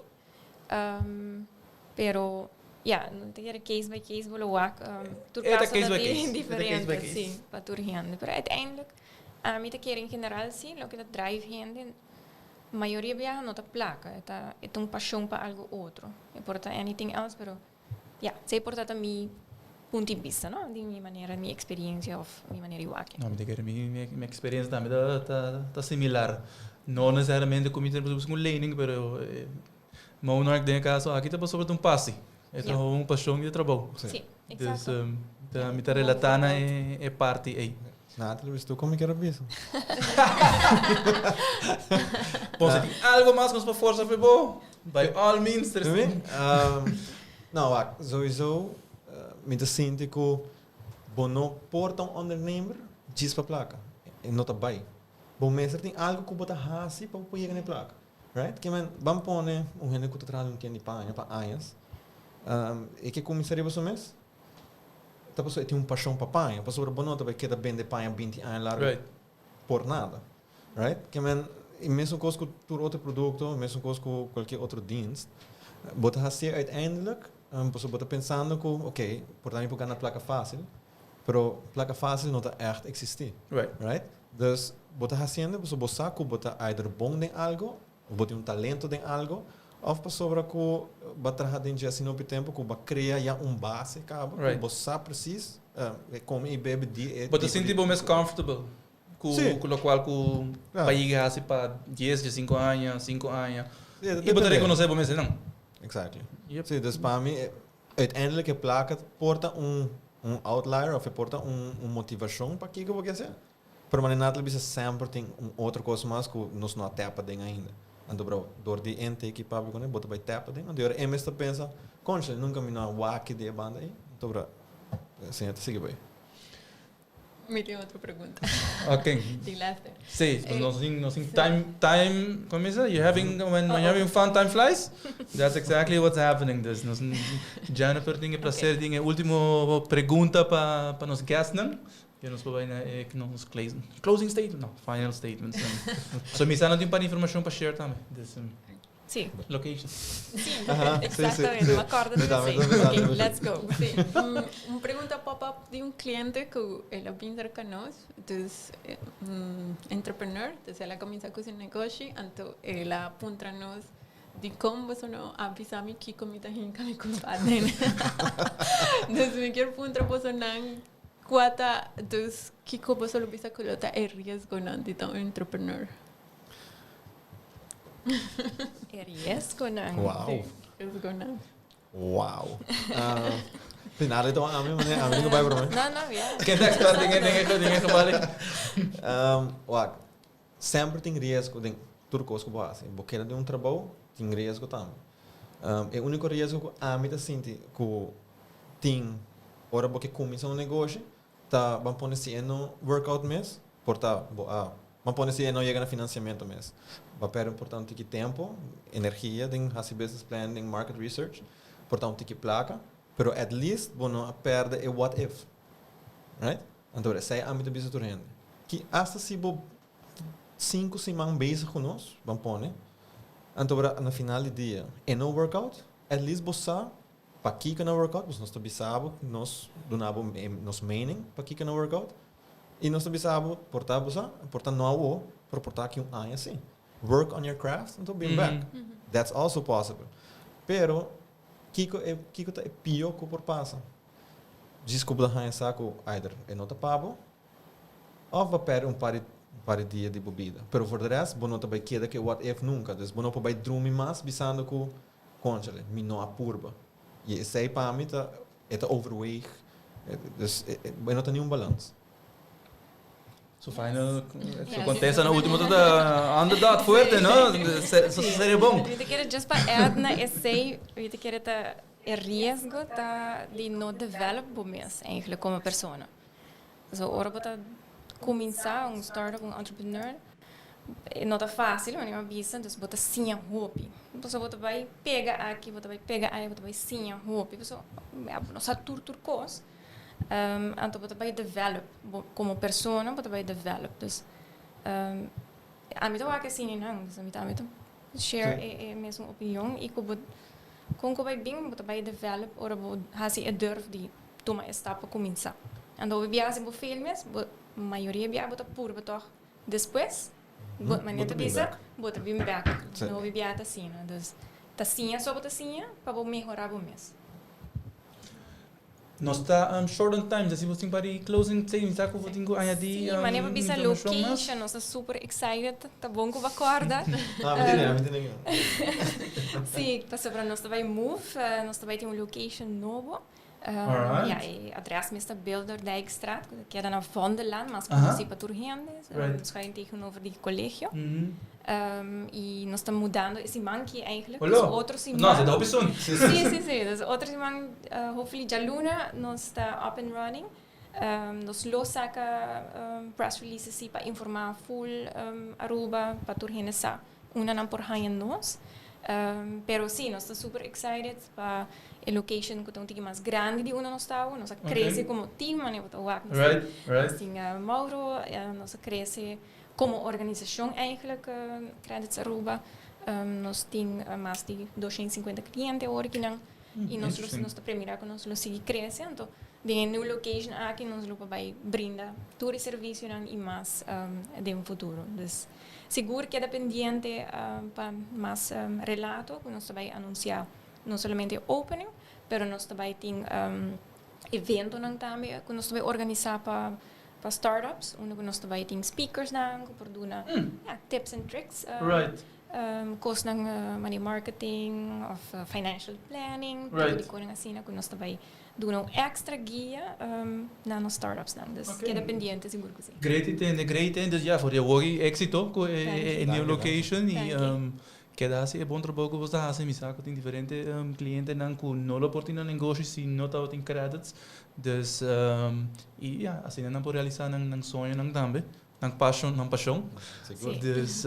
Pero ya, no ta kere case by case bo lo wak. Tur E ta caso case ta by di case. E ta case by diferente, case. sí, pa tur hende. Pero uiteindelijk, ami ta kere en general sí, loke ta drive hende, mayoria biaha no ta placa, e ta e ta un pasion pa algo otro. E por ta anything else, pero ya, esei por ta ta mi punto di bista, no? Di mi manera, mi experiencia of mi manera di wak. No, mi ta kere mi mi experiencia tambe ta ta ta similar. No necesariamente cu mi ta busca un lening, pero Monarch den e caso aki ta pasobra ta un pasi. E ta un pasion di e trabou. Sí, Dus exacto. mi ta relata na e parti ey. Natalie, wis tu con mi kier a bisa? Bon, si tin algo mas cu nos por forsa pa bo, by all means. Mi? No, wak, sowieso mi ta sinti cu bo no por ta un ondernemer djis pa placa. E no ta bay. Bo mester tin algo cu bo ta haci pa bo por yega na e placa. Right? Ke men, ban pone un hende ku ta traha den un tienda di paña pa añas, e ke kuminsá riba su mes? Ta pasobra e tin un pashon pa paña, pasobra bo no ta bai keda bende paña binti aña largu por nada. Right? Ke men, e mesun kos ku tur otro produkto, mesun kos ku kualkier otro dienst, bo ta hasié uiteindelijk pasobra bo ta pensando ku, oké, por ta mi por gana plaka fásil, Pero placa fácil no ta echt existi. Right. Dus bo ta haciendo pasobra bo sa cu bo ta either bon den algo, of bo tin un talento den algo, of pasobra cu bo a traha den dje asina hopi tempo cu bo a crea ya un base caba cu bo sa precies e come y bebe di e Bo ta tipo sinti di bo mes comfortable cu Sí. cu locual cu Claro. pa yega haci pa dies, diescinco aña, cinco aña. Sí, e ta Y bo ta depende. reconoce bo mes esnan. Exactly. Yep. Sí, dus pa mi Uiteindelijk e placa por ta un un outlier of e por ta un un motivacion pa kico bo ke hacer. Pero manera Natalie bisa semper tin un otro cos mas cu nos no a tapa den ainda. Anto bro, door di intake y papia cu ne bo ta bay tapa den. Anto e mes ta pensa, conchale nunca mi no a wak di e banda ey. Anto bro, asina ta sigui bay. Mi tin otro pregunta. Ok. Di Lester. Sí, nos tin, nos tin time, time, como is it? You having, when you're having fun, time flies? That's exactly what's happening. Dus nos, Jennifer tin e placer tin e ultimo pregunta pa nos guestnan. Y nos por bay na e nos closing statement, no, final statements. So mi sa no tin par informacion pa share tambe. Dus, Sí. Location. Sí, Aha, sí, sí, exactamente. sí. Me acuerdo de Tambe, sí. tambe, Ok, tambe. let's go. Sí. Un pregunta pop-up di un cliente cu el a bin cerca nos, dus un entrepreneur, dus el a cuminsa cu su negoshi, anto el a puntra nos dicon boso no a bisa mi kico mi ta hinca mi culpa aden. Dus mi kier puntra bosonan cua ta, dus kico boso lo bisa cu lo ta e riesgonan di ta un entrepreneur. E riesgonan. Wow. Riesgonan. Wow. Uh, Finale to ami, mane, ami ko bai bro. No, no, ja. Ken ta expert den e geval? Wak, semper tin riesgo den tur kos ku bo hasi. Bo keda den un trabou, tin riesgo tambe. E úniko riesgo ku ami ta sinti ku tin ora bo ke kuminsá un negoshi, Ta ban pone si e no work out mes, por ta bo a ban pone si e no yega na financiamento mes. Bo a perde por ta un tiki tempo, energia den haci business plan, den market research, por ta un tiki placa, pero at least bo no a perde e what if. Right? Anto esey ami ta bisa tur hende. Ki hasta si bo cinco siman bezig cu nos, ban pone, anto na final di dia e no work out, at least bo sa Pakiko na workout? Pues nos ta bisa bo, nos duna bo nos mening pakiko na workout. I nos ta bisa bo, por ta bo sa, por ta no awo, pero por ta aki un aña si. Work on your craft anto bin bek. That's also possible. Pero kiko e kiko ta e pio ku por pasa? Djis ku bo ta haña sa ku either e no ta pa bo òf bo a pèrdè un par di un par di dia di bo bida. Pero for de rest bo no ta bai keda ku e what if nunka. Dus bo no por bai drumi mas bisando ku Conchale, mi no a purba. Y esey pa mi ta, e ta overweeg, dus e no ta ni un balans. Su final, su contesta na ultimo ta on the dot, fuerte, no? So seria bon. Mi ta kere just pa add na esey, mi ta kere ta e riesgo ta di no develop bo mes eigenlijk como persona. So ora bo ta cuminsa un startup, un entrepreneur, e no ta facil, manera mi a bisa, dus bo ta siña hopi. Pasobra bo ta bay pega aki, bo ta bay pega aya, bo ta bay siña hopi, pasobra ya bo no sa tur tur cos. Anto bo ta bay develop, bo como persona bo ta bay develop. Dus ami ta wak asina nan, dus ami ta ami ta share e mesun opinion y cu bo con cu bay bin bo ta bay develop ora bo haci e durf di tuma e stap pa cuminsa. Anto hopi biaha si bo fail mes, bo mayoria biaha bo ta purba tog despues, bo manera ta bisa, bo ta bin bek. No hopi biaha ta asina. Dus ta siña so bo ta siña pa bo mehora bo mes. Nos ta short on time, si bo tin par di closing statements sa ku bo tin ku añadi Sí, manera bo bisa informacion mas. location, nos ta super excited, ta bon ku bo acorda. Ah, mi tene, mi tene. Sí, pasobra nos ta bai move, nos ta bai tin un location nobo. Alright. Ja, e adres mes ta Bilderdijkstraat, ku ta keda na Vondellaan, mas Aha. konosí pa tur hende, Right. schuin tegenover di colegio. Mhm. Y nos ta mudando e siman ki eigenlijk. Olo. Dus otro siman. No, se ta hopi soon. Sí, sí, sí. Dus otro siman, hopefully djaluna, nos ta up and running. Nos lo saca press releases sí pa informa full Aruba, pa tur hende sa unda nan por haña nos. Pero sí, nos ta super excited pa e location cu ta un tiki mas grandi di unda nos ta awo. Nos a crece como team, manera bo ta wak. Nos tin Mauro, nos a crece Como organisacion eigenlijk Credits Aruba nos tin mas di 250 cliente awor kinan y nos lo nos ta premira cu nos lo sigui crece anto den e new location aki nos lo por bay brinda tur e servicionan y mas den futuro. Dus sigur keda pendiente pa mas relato cu nos ta bay anuncia no solamente e opening pero nos ta bay tin eventonan tambe cu nos ta bay organisa pa Pa startups, unda ku nos ta bai tin speakersnan ku por duna ja, tips and tricks. Kosnan manera marketing of financial planning, tipo di konan asina ku nos ta bai duna un extra guia na nos startupsnan. Dus keda pendiente sigur ku si. Great di tende, great di tende. Dus ja, for di awor e exito ku e new location y. Keda hasi e bon trabou ku bo ta hasi. Mi sa ku tin diferente klientenan ku no lo por tin nan negoshi si no tabatin credits. Dus, i ya, asina nan por realisá nan nan soñonan tambe, nan pashon, nan pashon. Sigur. Dus,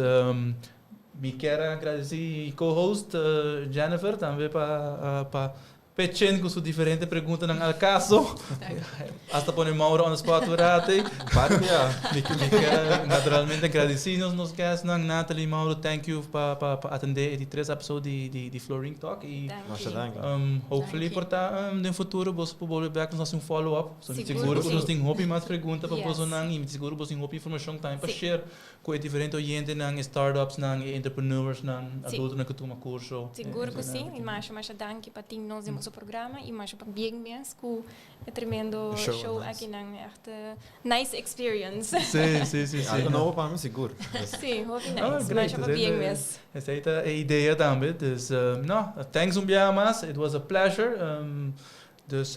mi kier a gradisí co-host Jennifer tambe pa pa Pechen ku su diferente preguntanan al kaso. Hasta pone Mauro on the spot un rato. Parti ya. Mi kier naturalmente gradisí nos nos guestnan, Natalie, Mauro, thank you pa pa pa atendé e di tres episode di di di Florin Talk i Masha danki. hopefully por ta den futuro boso por bolbe bek nos hasi un follow up. So mi sigur ku nos tin hopi mas pregunta pa bosonan i mi sigur ku boso tin hopi informashon tambe pa share Ku e diferente oyentenan, e startupsnan, e entrepreneursnan, adultonan ku tuma kurso. Sigur ku si. I masha masha danki pa tin nos den boso programa i masha pabien mes ku e tremendo show akinan. Echt nice experience. Si, si, si, si. Algo nobo pa mi sigur. Si, hopi nice. Masha pabien mes. Esei ta e idea tambe. Dus, no, thanks un biaha mas. It was a pleasure. Dus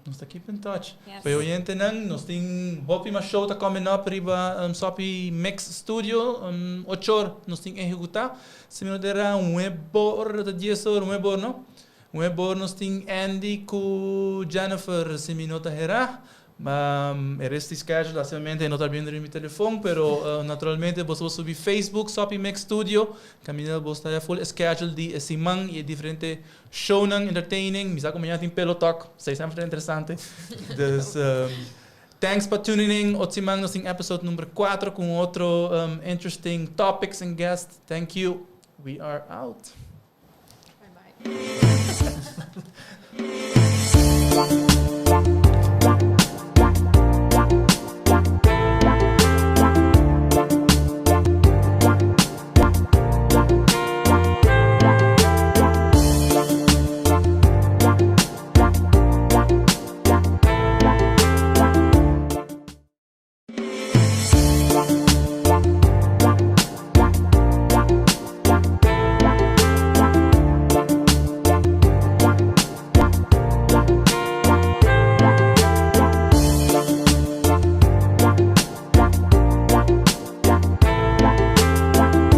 nos ta keep in touch. Pa e oyentenan, nos tin hopi mas show ta coming up riba Soppy Mix Studio. Ochor nos tin ehecutá. Si mi no ta erá, nuebor, ta dies or, nuebor no? Nuebor nos tin Andy ku Jennifer, si mi no ta herá. E rest di schedule lastimamente no ta biendo riba mi telefon, pero naturalmente boso por subi Facebook Soppy Mix Studio, caminda boso ta haya full e schedule di e siman y e diferente shownan entertaining. Mi sa cu mañana tin Pelo Talk, esey semper ta interesante. Dus thanks pa tuning in. Otro siman nos tin episode number 4 cu un otro interesting topics and guests. Thank you. We are out. Bye bye.